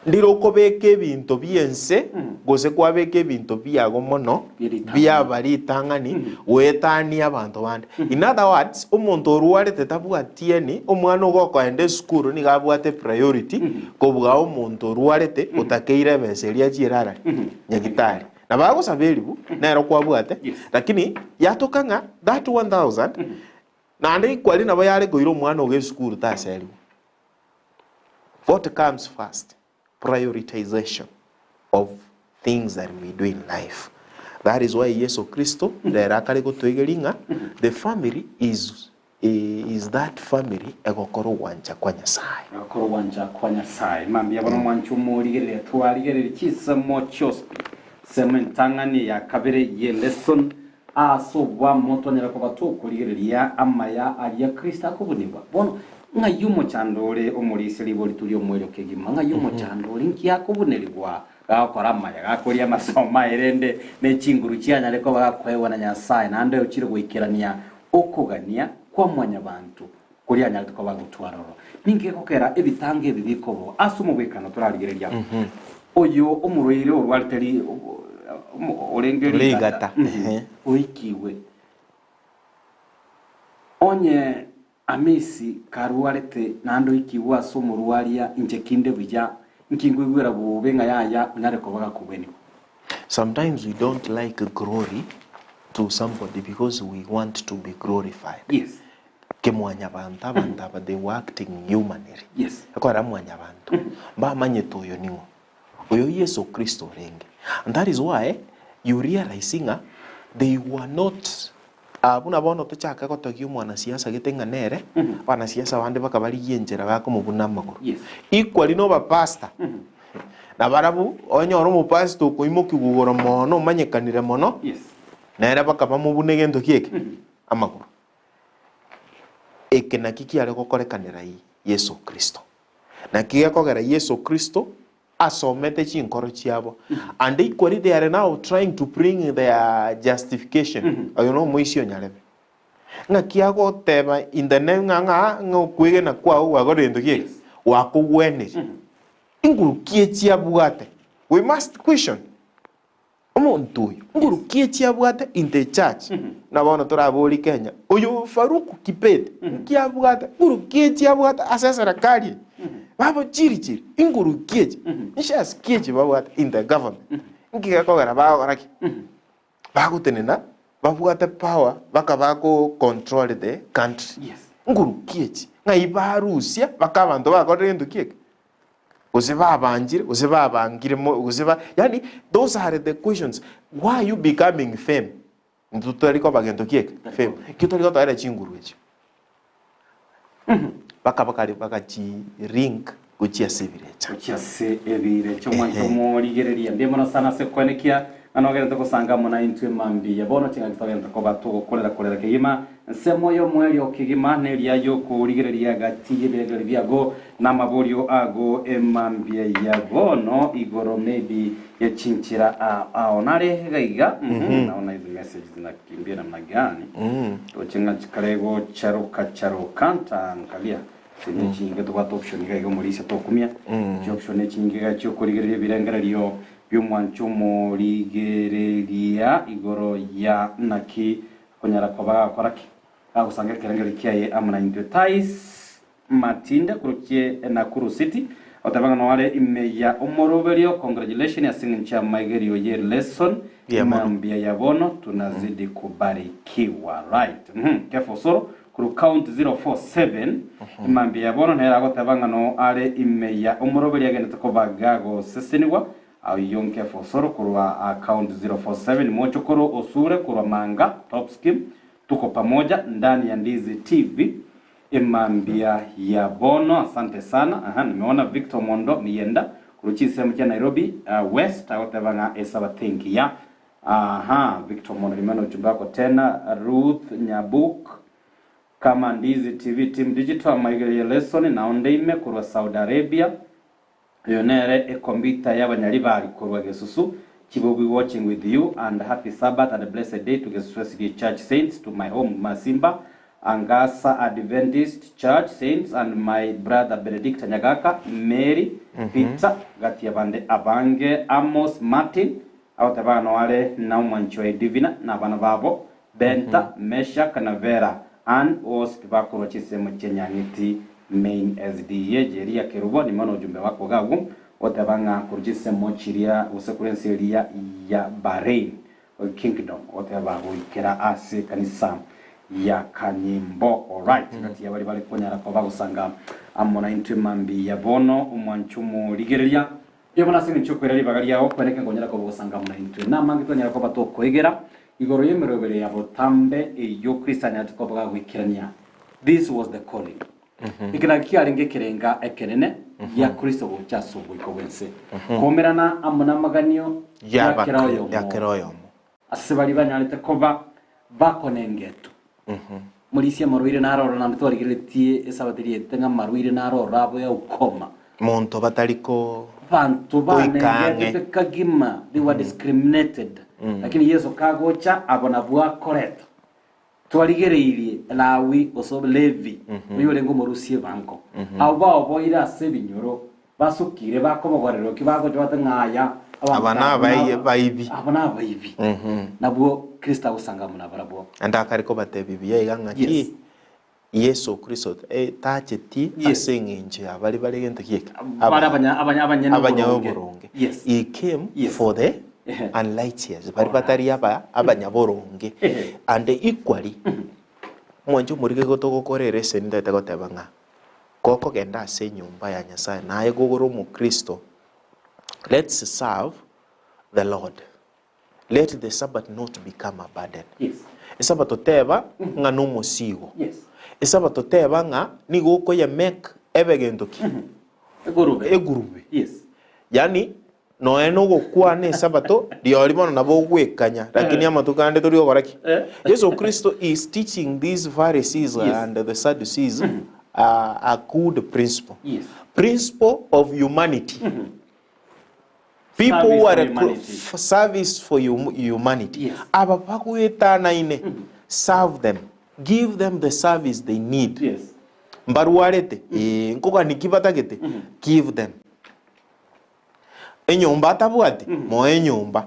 Ndire okobeka ebinto bi'ense gose kwabeka ebinto biago mono Bie ritang'ani. biaba ritang'ani goetania abanto bande. In other words, omonto orwarete tabwati any, omwana ogokoenda esukuru nigo abwate priority kobua omonto orwarete otakeire ebesa eria achiere arari nyagitari. Nabo agosaba eribu nero kwabwate Yes. lakini yatoka ng'a that 1000 naende equally nabo yare koira omwana ogo esukuru taserigwe. What comes first? Prioritization of things that we do in life. That is why Yeso Kristo rero akare gotoigeria ng'a the family is is that family egokora ogwancha kwa Nyasaye. Egokora ogwancha kwa Nyasaye. Mambia bono mwanche omorigereria twarigereria chinsemo chiospi semo entang'ani ya kabere ye lesson Ase obwamo twanyare koba tokorigereria amaya aria Kristo akobunigwa. Bono, ng'ai omochando ore omorisia ribori turi omoerio kegima? Ng'ai omochando ore? Nki akobunerigwa gagokora amaya, gakoria amasomo aye rende ne chinguru chianyare koba gakoegwa na Nyasae, naende ochire goikerania okogania kwa mwanyabanto koria anyarete koba agotwara ororo? Ninki gekogera ebitango ebi bikobo ase omobwekano torarigereria oyo omorwaire orwarete ri orenge rigata Rigata, ehe. oikigwe onye Amisi karwarete naende oikigwe ase omorwaria inche kinde buya nki nkoigwera bobe ng'a yaya onyare koba gakogwenigwa. Sometimes we don't like glory to somebody because we want to be glorified. Yes. Kemwanyabanto abanto aba they were acting humanly. Yes. Ekorera mwanyabanto mbamanyete oyo ning'o. Oyo Yeso Kristo orenge. And that is why you realize ng'a they were not ah buna bono tochake gotogia omwanasiasa gete ng'a nere, abanasiasa bande bakabarigia enchera bakomobuna amagoro. Yes. Equally na obapastor, nabarabwo onyore omopastor okoimokiwa igoro mono omanyekanire mono, Yes. nere bakabamobuna egento ki eke? Amagoro. Eke nakio kiare gokorekanera Yeso Kristo. Naki gekogera Yeso Kristo asomete chinkoro chiabo, and equally they are now trying to bring their justification, oyo nomoisia onyarebe. Ng'aki agoteba in the name ng'a ng'a ng'a okwegena kwao gwakora egento ki eke? Gwakogweneria. Inguru ki echi abwate? We must question. Omonto oyo nguru ki echi abwate in the church? Buna bono toraborie Kenya, oyo Farouk Kibet nki abwate? Nguru ki echi abwate ase eserekari eye? Babo chiri chiri, inguru ki echi? Nshares ki echi babwate in the government? Nki gekogera bagokora ki? Bagotenena babwate power baka bago control the country. Yes. Nguru ki echi? Ng'ai barusia baka abanto bakorire gento ki eke? Gose babanchire, gose babangire mo, gose ba, yaani those are the questions, why are you becoming fame? Intwe totari koba gento ki eke? Fame. Ekio tori gotoera chinguru echio. Baka bakare bagachi link gochia ase ebirecha. Gochia ase ebirecha omwancho Ehe. omorigereria. Mbuya mono sana ase koenekia ng'a nogenderete gosanga amo naintwe mambia. Bono chingaki togenderete koba togokorera korera kegima Ensemo y'omoerio kegima neria y'okorigereria gati y'ebirengererio biago na amaborio ago emambia ya bono igoro maybe ye chinchera ao ao nare iga iga mhm naona hizi message zinakimbia namna gani toche ng'a chikare gocharoka charoka ntaangalia sime chinyinge tobwate option iga iga omorisia tokumia chioption echinyinge iga chiokorigereria ebirengererio bi'omwancho omorigereria igoro ya naki Konyara koba gakora ki? Gagosanga ekerengerio kiaye amo naintwe. Tais Matinde korokie Nakuru City agoteba ng'a noare ime ya omoroberio congratulation ase eng'encho y'amaigerio ye lesson Mbuya mono. mambia ya bono tunazidi kubarikiwa right mhm Kefa Osoro korwa county 047 mambia ya bono nere agoteba ng'a noare ime ya omoroberio agendete koba gagosesenigwa Ayio Nkefa Osoro korwa Account 047 Mochokoro Osure korwa Manga Top Scheme Tuko pamoja ndani ya Ndizi TV Emambia ya bono asante sana aha nimeona Victor Omondo Miyenda korwa chinsemo chia Nairobi uh, West agoteba ng'a esabato engiya aha Victor Omondo nimeona ujumbe wako tena Ruth Nyabuk Kama Ndizi TV Team Digital amaigererie lesson nao ndeime korwa Saudi Arabia. Oyo nere ekombita y'abanyaribari korwa Gesusu, Chibubi watching with you and happy Sabbath and blessed day to Gesusu SDA Church Saints to my home Masimba Angasa Adventist Church Saints and my brother Benedicta Nyagaka, Mary, Peter, gati abande abange, Amos, Martin, agoteba ng'a noare na omwanchi oye Divina na abana babo, Benta, Meshak na Vera, Ann, bonsi tibakorwa chinsemo chia Nyang'iti Main SDA Jeria Kerubo, nimeone ojumbe wako iga agwo, goteba ng'a korwa chinsemo chiria gose korwa ense eria ya Bahrain Kingdom, goteba goikera ase ekanisa ya Kanyimbo. Alright, gati ya baria bare konyara koba bagosanga amo naintwe mambia bono, omwancho omorigereria, Mbuya mono ase engencho y'okoira ribaga riao kweneke nkonyara koba ogosanga amo naintwe. Namange twanyara koba tokoegera igoro y'emerobere ya botambe eyio Kristo anyarete koba gagoikerania. This was the calling. Eke nakio kiarenge ekerenga ekenene gia Kristo gocha ase oboiko bw'ense. Koumerana amo namaganio ya kera oyomo. Ya kera oyomo. Ase baria banyarete koba bakonengetwe. Morisia amarwaire naro ororo naende twarigereretie esabato eria yaetete ng'a amarwaire naro ororo abo ya ukoma. Monto batari ko Banto goika ang'e. banengetwe kagima, they were discriminated. Lakini Yeso kagocha abo nabwo akoreta. Twarigereirie Lawi gose Levi, oyorenge omorusia ebango. Abwo baoboire ase ebinyoro, basukire, bakobogorerwa ki bagocha bate ng'a aya Aba nabai- baibi. Aba nabaibi. Nabwo Kristo agosanga amo nabarabwo. Naende akare kobatebia buya iga ng'a Yes. ki Yeso Kristo eh, tacheti Yes. ase eng'encho ya baria bare gento ki eke? Bare abanya- abanya- abanyene abanya oboronge. oboronge. Yes. He came Yes. for the Ehe. unrighteous, baria batari aba abanyaboronge. Ehe. And equally, mwanche omorike igo togokora ereseni ntagete goteba ng'a gokogenda ase enyomba ya Nyasaye naye gogore omokristo, let's serve the Lord. Let the Sabbath not become a burden. Yes. Esabato teba ng'a nomosigo. Yes. Esabato teba ng'a nigo okoyemake ebe gento ki? Egurube. Egurube. Yes. Yaani nonya nogokwana esabato riori bono nabo ogwekanya lakini amatuko ande tori gokora ki? Eh. Yeso Kristo is teaching these Pharisees Yes. and the Sadducees a good principle. Yes. Principle of humanity. People Service who are for a humanity. service for humanity. Yes. Aba bagwetanaine, serve them. Give them the service they need. Yes. Mbarwarete, eh, nkogani ki batagete, give them. Enyomba atabwati, moe enyomba.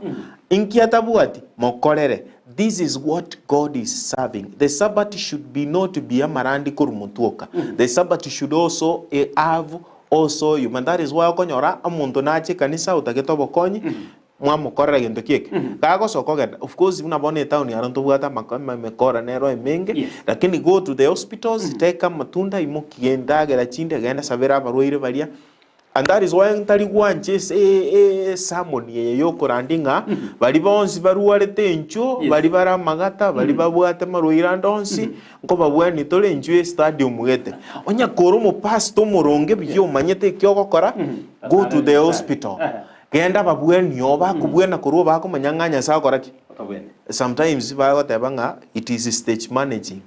Inki atabwati, mokorere. This is what God is serving. The Sabbath should be not be amarandi korwa motwe oka. The Sabbath should also eh, have also human. That is why okonyora omonto nache ekanisa otagete obokonyi, mwamokorera gento ki eke. Gagosoka ogenda, of course buna bono etown aro ntobwate amako emekora nero emenge, Yes. lakini go to the hospitals, teka amatunda, imokia endagera chinde, genda sabera abarwaire baria. And that is why ntari gwancha ase esermon eye yokorandia ng'a baria bonsi barwarete enchwo, Yes. baria bare amagata, baria babwate amarwaire ande onsi, nkobabwania tore inchwe estadium gete. Onye kore omopastor omoronge buya omanyete eki ogokora, go to the hospital. Genda babwanie oo, bakobwena korwa oo bakomanya ng'a Nyasae agokora ki? Otabwene. Sometimes bagoteba ng'a it is stage managing,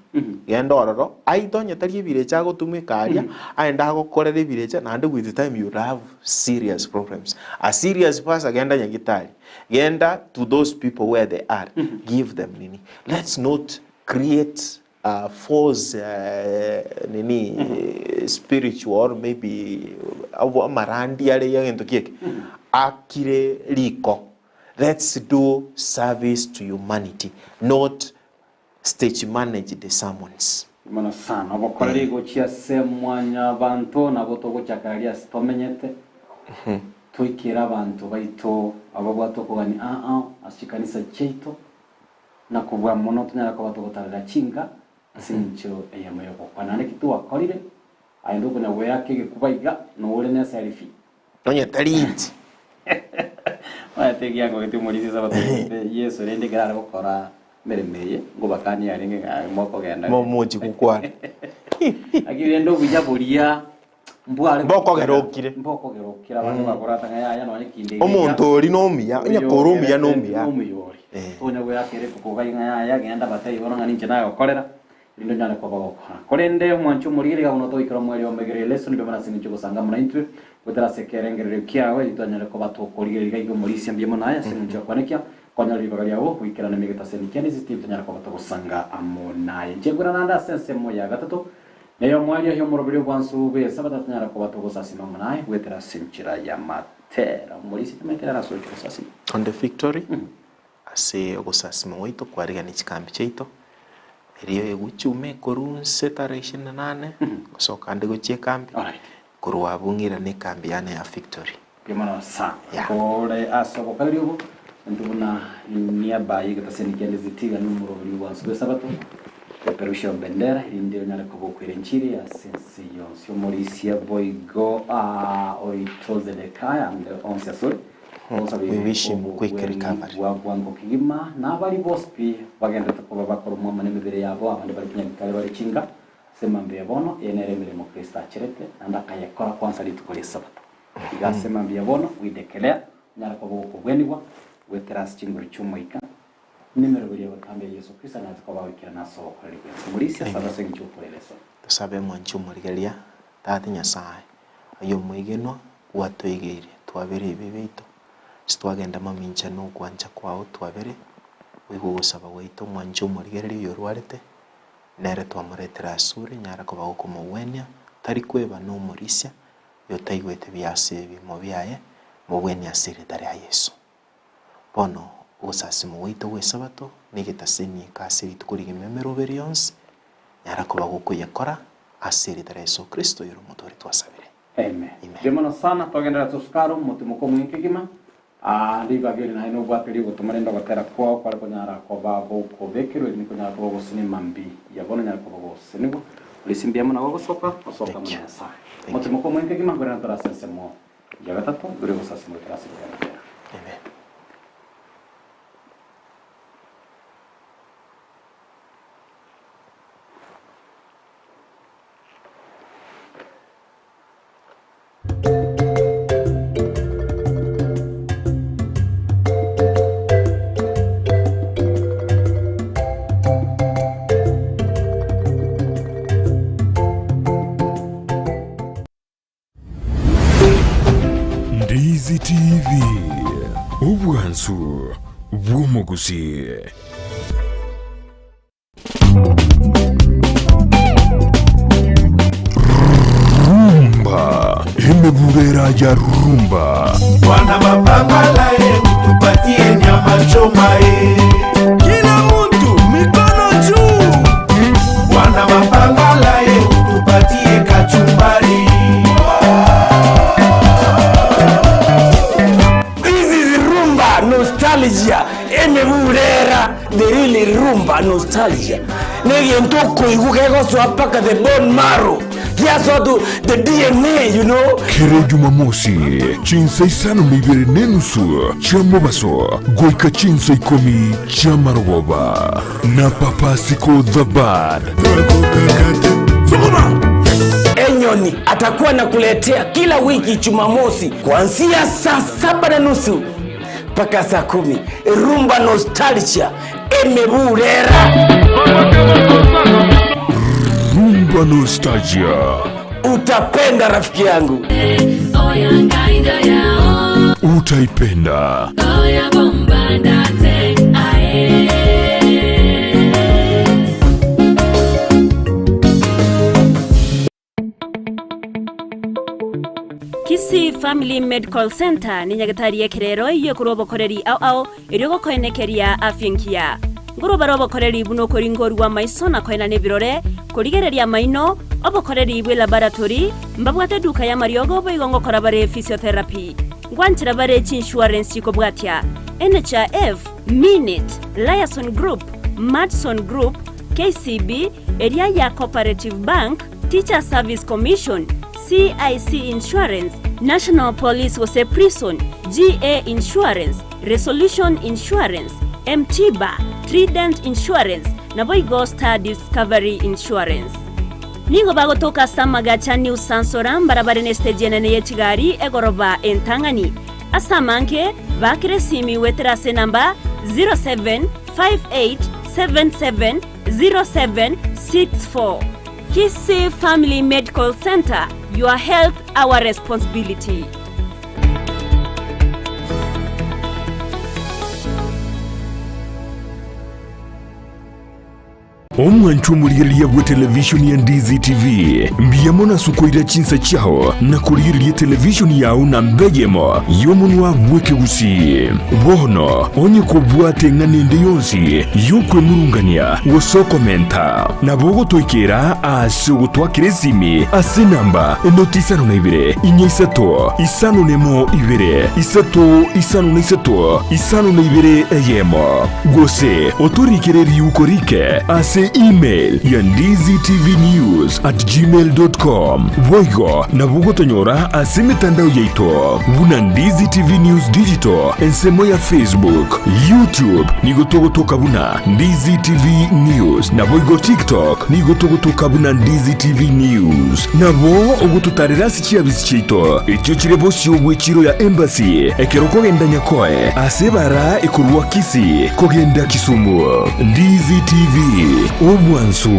genda ororo, aite onye tari ebirecha agotumeka aria, aende agokorera ebirecha naende with time you will have serious problems. A serious person genda nyagitari, genda to those people where they are, give them nini. Let's not create a false nini spiritual or maybe amarandi are ya egento ki eke, akire riko. Let's do service to humanity not stage managed sermons. Mono sana. Obokoreri gochia ase mwanyabanto nabo togochaka aria ase tomenyete, toikere abanto baito ababwate okogania aa ase chikanisa chiaito, na kobua mono tonyare koba togotarera chinka ase eng'encho eyemo y'ogokwa. Naende ki twakorire, aye ndokonya goeaka egekuba iga, nore neselfie. Onye tari inche. Omanyete egiango omorisia esabato gete Yeso rende ekero are gokora emeremo eye, ngobakania arenge ng'a mokogenda. Momochi gokwana. Lakini rende obuya boria mbware Mbokogera okire. Mbokogera okire abanto bakorata ng'a yaya nonye kinde iga. Omonto oria nomuya, onye kore omuya nomuya. Nomuya ore. Eh. Tonya goeakera ekuku iga ng'a yaya genda batebie bono ng'a ninche nagokorera. Erinde onyare koba gokora. Korende omwanche omorigereria iga bono togoikera omoerio omoigereria lesson mbuya mono ase eng'encho ogosanga amo naintwe goetera ase ekerengererio kiao erio twanyare koba tokorigereria iga iga omorisia mbuya mono aye ase eng'encho yakwanekia konyora ribaga riao goikerana emegeta ase emikia nesisitimu tonyare koba togosanga amo naye. Inche nkwera naende ase ensemo ya gatato neye omoerio y'omoroberi obwansu bw'esabato tonyare koba togosasima amo naye goetera ase enchera y'amatera. Omorisia timaete rero ase oche gosasima. On the victory Ase ogosasima gwaito kwarigania chikambi chiaito, erio egochuma ekorwa nse tarehe ishirini na nane, gosoka ande gochia ekambi, korwa abwo ng'irane ekambi yane ya Victory. Mbuya mono sana. Yeah. Kore ase obokoreri obo, intwe buna niaba y'egetaseni kia Ndizi Tiga na omoroberi bwansi bw'esabato, peperusha bendera erinde onyare koba okwera enchiri ase ense yonsi. Omorisia boigo oito Zedekiah ande onsi asore. We wish him quick recovery. Bwa bwango kegima, na abari bonsi pi bagenderete koba bakoromwa amo nemebere yabo, abande bare chinyagitari bare chinga, ase mambia ya bono, eye nere emeremo Kristo acherete, naende akayekora kwansa rituko ri'Esabato. Iga ase mambia ya bono, we declare, onyare koba ogokobwenigwa goetera ase chinguru chi'Omoika, nemeroberi ya botambe ya Yeso Kristo anyarete koba agoikerana ase obokoreri bwensi. Morisia sabe ase engencho y'okorera esoni. Tosabe mwanche omorigereria, Tata Nyasae, Aye omwegenwa gwatoigeire twabere ebibe biaito, sitwagenda mamincha nogwancha kwao twabere, oigwe ogosaba gwaito omwanche omorigereria oyorwarete, nere twamoretire asore nyara koba gokomogwenia, tari kweba nomorisia, oyotaigwete buya ase ebiimo biaye, mogwenie ase erieta ria Yeso. Bono ogosasima gwaito gw'Esabato negetasenieka ase rituko rigima emeroberi yonsi, nyara koba gokoyekora ase erieta ria Yeso Kristo oyore Omotoori twasabire. Amen. Amen. Mbuya mono sana togenderera tosukare omotimoka omweng'e kegima. Aa ribaga eri naye nobwate rigotoma rende ogotera kwao kware konyara koba gokobekerwa erinde konyara koba ogosenia mambia ya bono onyare koba ogosesenigwa. Orisia mbuya mono gogosoka osoka Thank you. amo na Nyasaye. Thank you. Omotimoka omweng'e kegima nkorende tore ase ensemo ya gatato igoro y'ogosasima goetera ase ekerogo. Amen. Ndizi TV, obwansu bw'omogusii. Rumba, emebubera ya rumba. Bwana mapambala ye, tupatie nyama choma ye. Kila mtu mikono juu. Bwana mapambala ye, tupatie kachumbari. This is rumba nostalgia emeburera the real rumba nostalgia negento okoigwa kegosoa mpaka the bone marrow giasoa to the DNA you know. Kera Jumamosi, chinsa isano na ibere na enusu chia mobaso goika chinsa ikomi chia marogoba na Papa Siko the Bad. Enyoni atakuwa anakuletea kila wiki Jumamosi kuanzia saa saba na nusu mpaka saa kumi. Rumba Nostalgia emeburera. Rumba Nostalgia. Utapenda rafiki yangu. Utaipenda. Kisii Family Medical Centre ne nyagetari y'ekerero eyio ekorwa obokoreri ao ao erio gokoenekeria afya engiya. Nkorwa bare obokoreri buna okoringorigwa amaiso na koenana ebirore, korigereria amaino, obokoreri bwe laboratory, mbabwate eduka y'amariogo boigo ngokora bare physiotherapy. Ngwanchera bare chiinsurance chikobwatia, NHIF, Minit, Liason Group, Madison Group, KCB, eria ya Cooperative Bank, Teachers Service Commission, CIC Insurance, National Police gose Prison, GA Insurance, Resolution Insurance, M-Tiba, Trident Insurance, naboigo Star Discovery Insurance. Nigo bagotoka ase amagacha New Sansora mbarabare nesiteji enene ye chigari egoroba entang'ani. Ase amange, baakere esimi goetera ase enamba 075877. 0764. Kisii Family Medical Centre, your health our responsibility. Omwancho omorigereria bwe televishoni ya Ndizi TV, mbuya mono ase okoira chinsa chiao na korigereria televishoni yao namba eyemo y'omonwa bw'ekegusii. Bono onye kobwate eng'ana ende yonsi y'okwemurungania gose okomenta, nabo ogotoikera ase ogotwakera esimi ase enamba enoti isano na ibere, inya isato, isano nemo ibere, isato isano na isato, isano na ibere eyemo. Gose otorikere riuko rike ase email ya ndizitvnews@gmail.com. Boigo nabo ogotonyora ase emetandao yaito buna Ndizi TV News Digital ensemo ya Facebook, YouTube nigo togotoka buna Ndizi TV News naboigo TikTok nigo togotoka buna Ndizi TV News. Nabo ogototarera ase chiabisi chiaito echio chire bosio bw'echiro ya Embassy ekero okogenda Nyakoe ase ebara ekorwa Kisii kogenda Kisumu. Ndizi TV, obwansu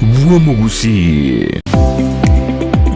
bw'omogusii.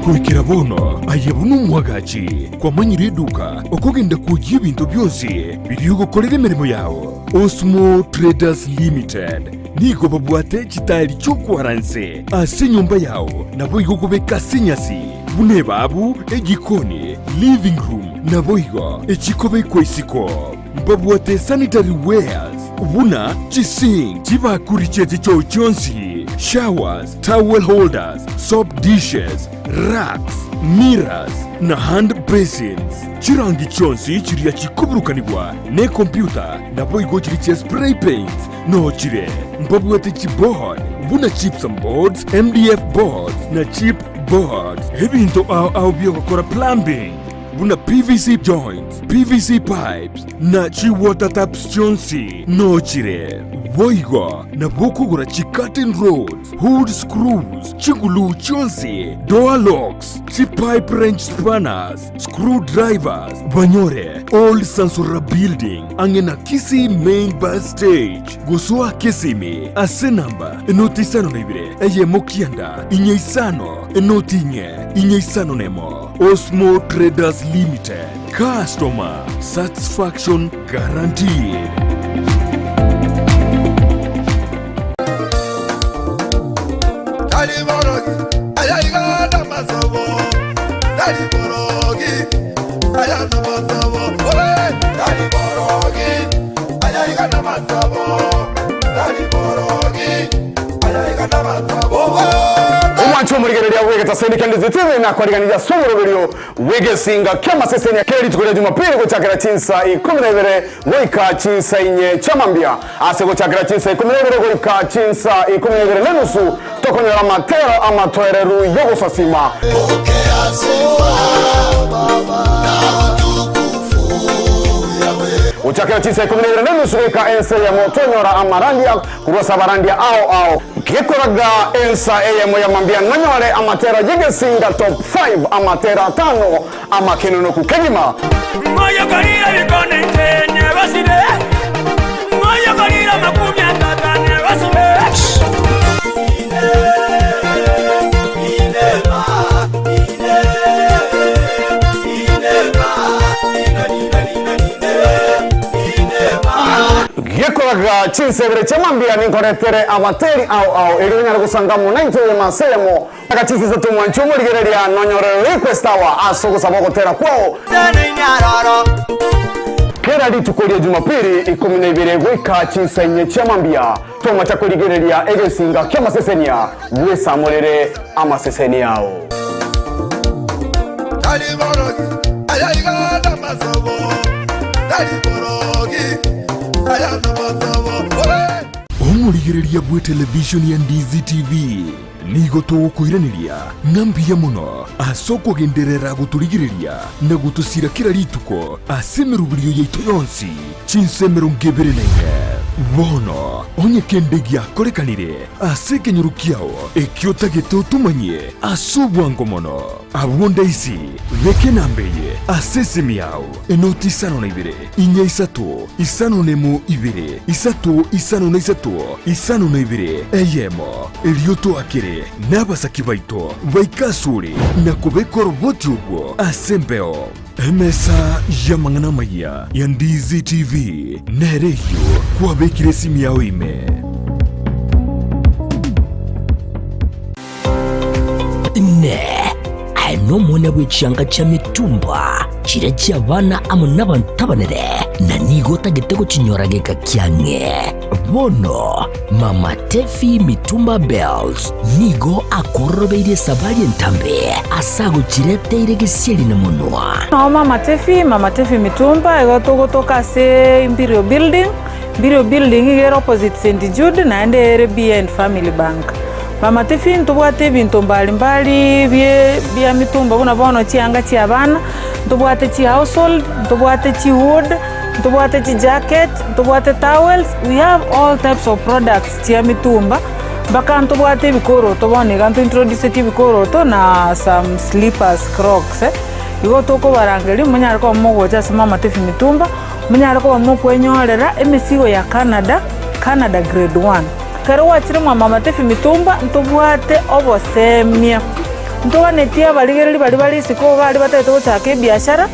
Goikera bono aye buna omwagachi kwamanyire eduka okogenda kwoyia ebinto bionsi biria ogokorera emeremo yao. Osmo Traders Limited nigo babwate chitaeri chi'okwara nse ase enyomba yao naboigo okobeka ase enyasi buna ebabu, ejikoni, living room naboigo echikobekwa isiko. Mbabwate sanitary wares buna chisink, chibakuri chie chichoo chionsi, showers, towel holders, soap dishes, racks, mirrors na hand basins. Chirangi chionsi chiria chikoburukanigwa nekompyuta naboigo chiria chia spray paints noo chire. Mbabwate chiboard buna gypsum boards, MDF boards na chip boards. Ebinto ao ao biogokora plumbing buna PVC joints, PVC pipes na chi water taps chionsi noo chire. Boigo nabo okogora chi curtain rods, hood screws, chiguluu chionsi, door locks, chi pipe wrench spanners, screw drivers, banyore Old Sansora Building ang'e na Kisii Main Bus Stage. Gosoa Kisimi ase namba enoti isano na ibere eyemo kianda inye isano enoti inye inye isano nemo. Osmo Traders Limited, customer satisfaction guaranteed. Tari borogi, aya iga namasobo. Tari borogi, aya namasobo. Obe, tari borogi, aya iga namasobo. Tari borogi, aya iga namasobo. Obe. Omwancho omorigereria bw'egetaseni kia Ndizi TV nakwariganirie ase omoroberio bw'egesinga ki'amasesenia kera rituko ria Jumapili gochakera chinsa ikomi na ibere goika chinsa inye chiamambia. Ase gochakera chinsa ikomi na ibere goika chinsa ikomi na ibere nenusu tokonyora amatero amatoereru y'ogosasima. Pokea sifa na utukufu Yahweh. Gochakera chinsa ikomi na ibere nenusu goika ensa eyemo tonyora amarandia korwa ase abarandia ao ao. Gekoraga ensa eyemo ya mambia nonyore amatera y'egesinga top 5 amatera atano amakenonoku kegima. Moyokorire ebikone inche nebasire, moyokorire amakumi atata nebasire. Gekoraga chinsebere chia mambia ninkoretere abateri ao ao erio onyare gosanga amo naintwe oyemo ase eyemo. Aka chinsa mwanche omorigereria nonyore request hour ase ogosaba ogotera kwao. Kera rituko ria Jumapili ikomi na ibere goika chinsa inye chia mambia tomacha korigereria egesinga ki'amasesenia bwesamorere amasesenia ao. Tari borogi, aya iga namasobo. Tari borogi, aya namasobo. Obe. Omorigereria bw'etelevishoni ya Ndizi TV nigo togokoiraneria ng'a mbuya mono ase okogenderera gotorigereria na gotosira kera rituko ase emeroberio yaito yonsi chinsa emerongo ebere na ine. Bono onye kende giakorekanire ase ekenyoro kiao ekio otagete otomanyie ase obwango mono. Abwo ndaisi, beka enamba eye ase esimi yao, enoti isano na ibere, inya isato, isano na emo ibere, isato isano na isato, isano na ibere, eyemo. Erio toakere nabasaki baito baike asore na kobeka oroboti obwo ase embeo. Emesa y'amang'ana amayia ya Ndizi TV nere eyio kwabekire esimi yao ime. Inee! Aye nomwana bwe chianga chia mitumba, chiria chi'abana amo nabanto abanene, na nigo otagete gochinyora geka kiang'e? Bono Mama Tefi Mitumba Bells nigo akororobeirie esabari entambe ase agochireteire gesieri na monwa. Noo Mama Tefi, Mama Tefi Mitumba, igo togotoka ase Imperial Building, Imperial Building iga ere opposite St Jude naende ere behind Family Bank. Mama Tefi ntobwate ebinto mbali mbali bie bia mitumba buna bono chianga chia abana, ntobwate chi household, ntobwate chi wood, ntobwate chi jacket, ntobwate towels, we have all types of products chia mitumba, mpaka ntobwate ebikoroto bono iga nto introduceti ebikoroto na some slippers, crocs. Igo tokobarangeria monyare koba mogocha ase Mama Tefi Mitumba, monyare koba mokwenyorera emesigo ya Canada, Canada grade one. Ekero gwachire mwa Mama Tefi Mitumba ntobwate obosemia, ntoganetie abarigereria baria bare isiko baria batagete gochaka ebiashara,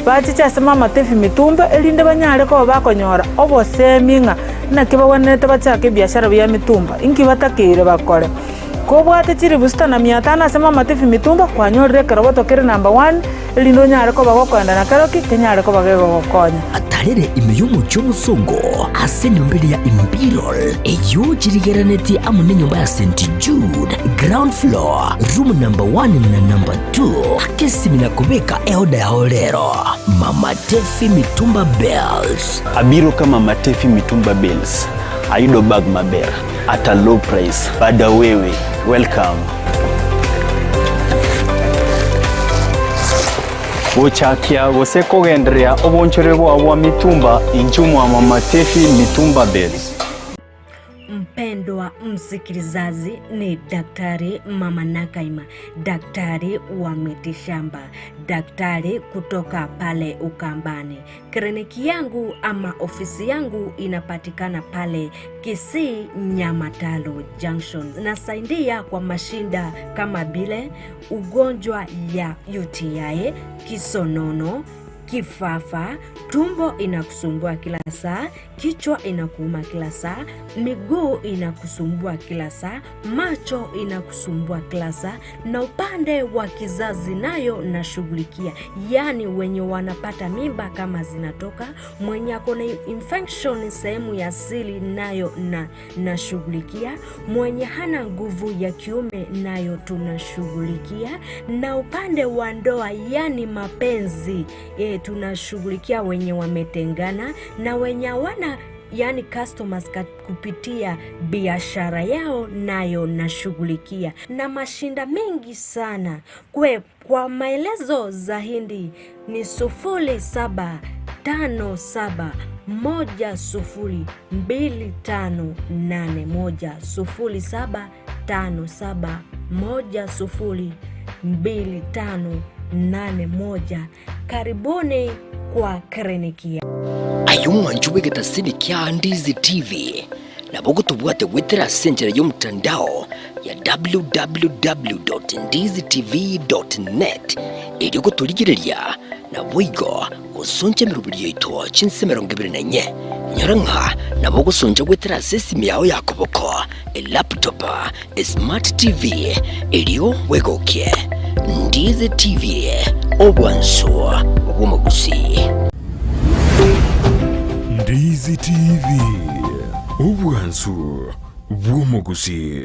bachiche ase Mama Tefi Mitumba erinde banyare koba bakonyora obosemi ng'a naki bagwenerete bachake ebiashara bia mitumba, inki batakeire bakore. Kobwate chilifu sita na mia tano ase Mama Tefi Mitumba kwanyorire ekeroboto kere number one erinde onyare koba gokoenda na keroki kenyare koba gegogokonya. Atarere ime y'omochie omosongo ase enyomba eria ya Imperial, eyio chirigerenetie amo nenyomba ya St. Jude, ground floor, room number one na number two. Aka esimi na kobeka eoda yao rero. Mama Tefi Mitumba Bales. Abiro ka Mama Tefi Mitumba Bales, ayudo bag maber at a low price. Bada wewe, welcome. Gochakia gose kogendereria obonchore bwao bwa mitumba inchuo mwa Mama Tefi Mitumba Bales. Mpendwa msikilizaji, ni Daktari Mama Nakaima, daktari wa mitishamba, daktari kutoka pale Ukambani. Kliniki yangu ama ofisi yangu inapatikana pale Kisii Nyamatalo Junction. Nasaidia kwa mashinda kama vile ugonjwa ya UTI, kisonono, kifafa, tumbo inakusumbua kila saa, kichwa inakuuma kila saa, miguu inakusumbua kila saa, macho inakusumbua kila saa, na upande wa kizazi nayo nashughulikia, yaani wenye wanapata mimba kama zinatoka, mwenye ako na infection sehemu ya siri nayo na nashughulikia, mwenye hana nguvu ya kiume nayo tunashughulikia, na upande wa ndoa yani mapenzi tunashughulikia wenye wametengana na wenye hawana yani customers kupitia biashara yao nayo nashughulikia, na mashinda mengi sana. Kwe, kwa maelezo zaidi ni 0757102581 0757102581. Karibuni kwa kliniki. Aye omwanchi bw'egetasini kia Ndizi TV, nabo ogotobwate goetera ase enchera y'omotandao ya www.ndizitv.net erio gotorigereria naboigo gosoncha emeroberi yaito chinse 24. Nyora ng'a nabo ogosoncha goetera ase esimi yao ya koboko, elaptop, esmart TV erio bwegokie. Ndizi TV, obwansu bw'omogusii. Ndizi TV, obwansu bw'omogusii.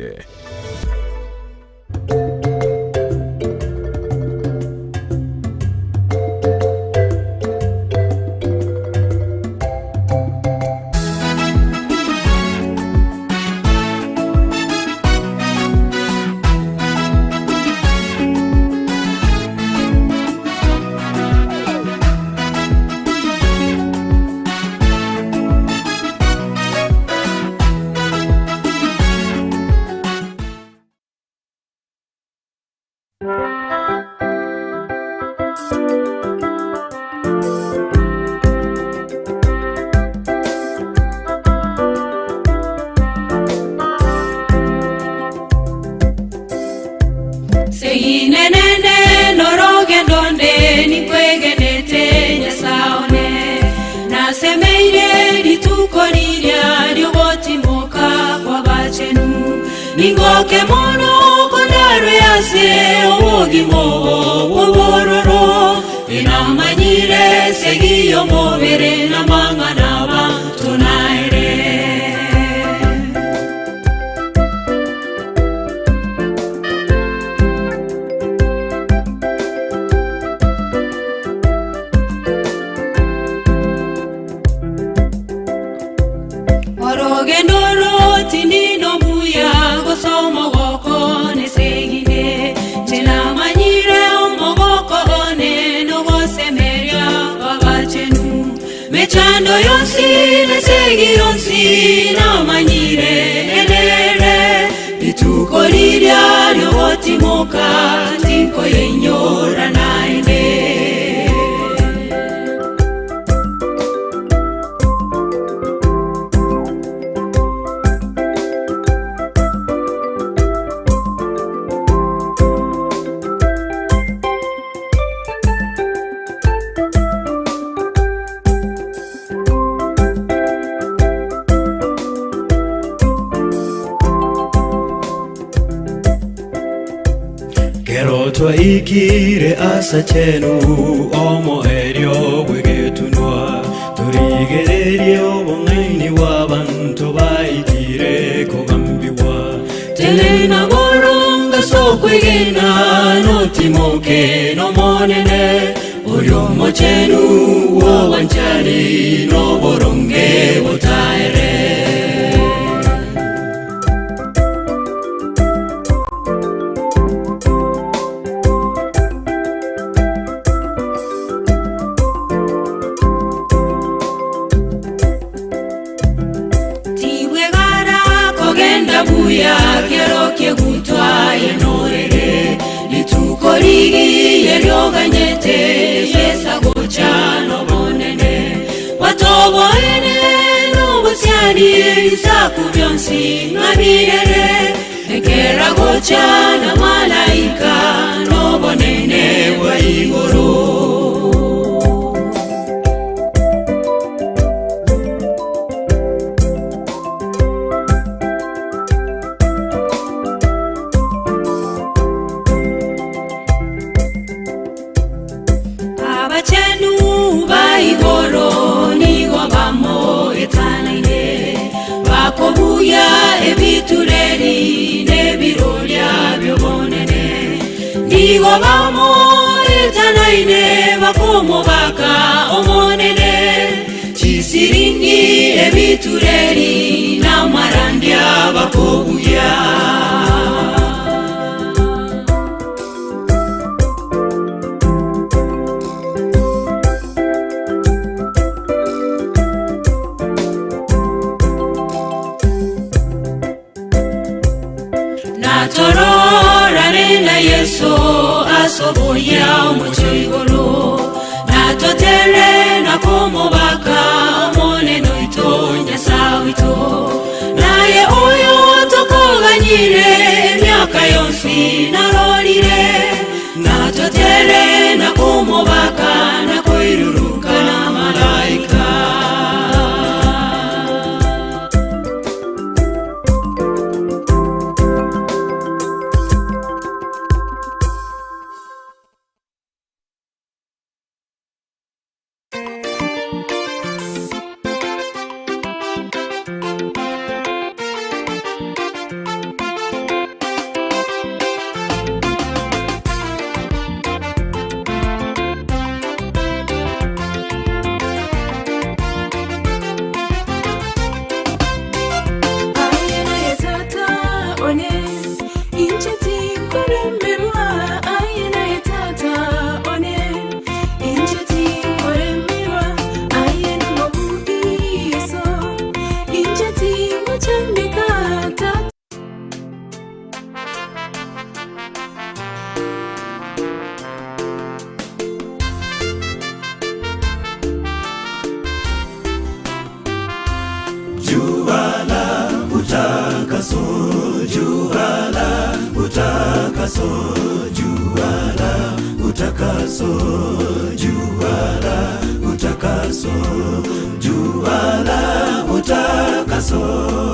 Ningoke mono kondarwe ase obogima obo bw'obororo, Inamanyire esegi y'omobere n'amang'ana abanto naere. Orogendo rotindi nobuya gose omogoko nesegine, Inche namanyire omogoko one nogosemeria kw'abachenu. Mechando yonsi nesegi yonsi namanyire erere, Rituko riria ri'ogotimoka tinkoyeinyora naende. Kero twaikire as'achenu omoerio bw'egetunwa, torigererie obong'aini bw'abanto baikire kogambigwa. Tenena boronge as'okwegena, notimoke n'Omonene, oria omochenu bw'obwanchani n'oboronge botaere. Tibwegara kogenda buya kero ki'egutwa yenorere, rituko rigiye rioganyete Yesu agocha nobonene. Bwatoboene nobosiani ebisaku bionsi ng'a birere, ekero agocha na malaika nobonene bwa igoro. Abachenu ba igoro nigo bamoetanaine, bakobuya ebitureri n'ebiroria by'obonene. Nigo bamoetanaine bakomobaka Omonene, chisiringi ebitureri n'amarandia bakobuya. Natororane na Yesu asoboya omochie igoro, natotere na komobaka Omonene oito Nyasae oito. Naye oyo tokoganyire emiaka yonsi narorire, natotere na komobaka na koiruruka na malaika. Aye naye tata one inche tinkoremerwa aye naye tata one inche tinkoremerwa aye nomobugiso inche tingochandeka tata. Jua la utakaso, jua la utakaso, jua la utakaso, jua la utakaso, jua la utakaso.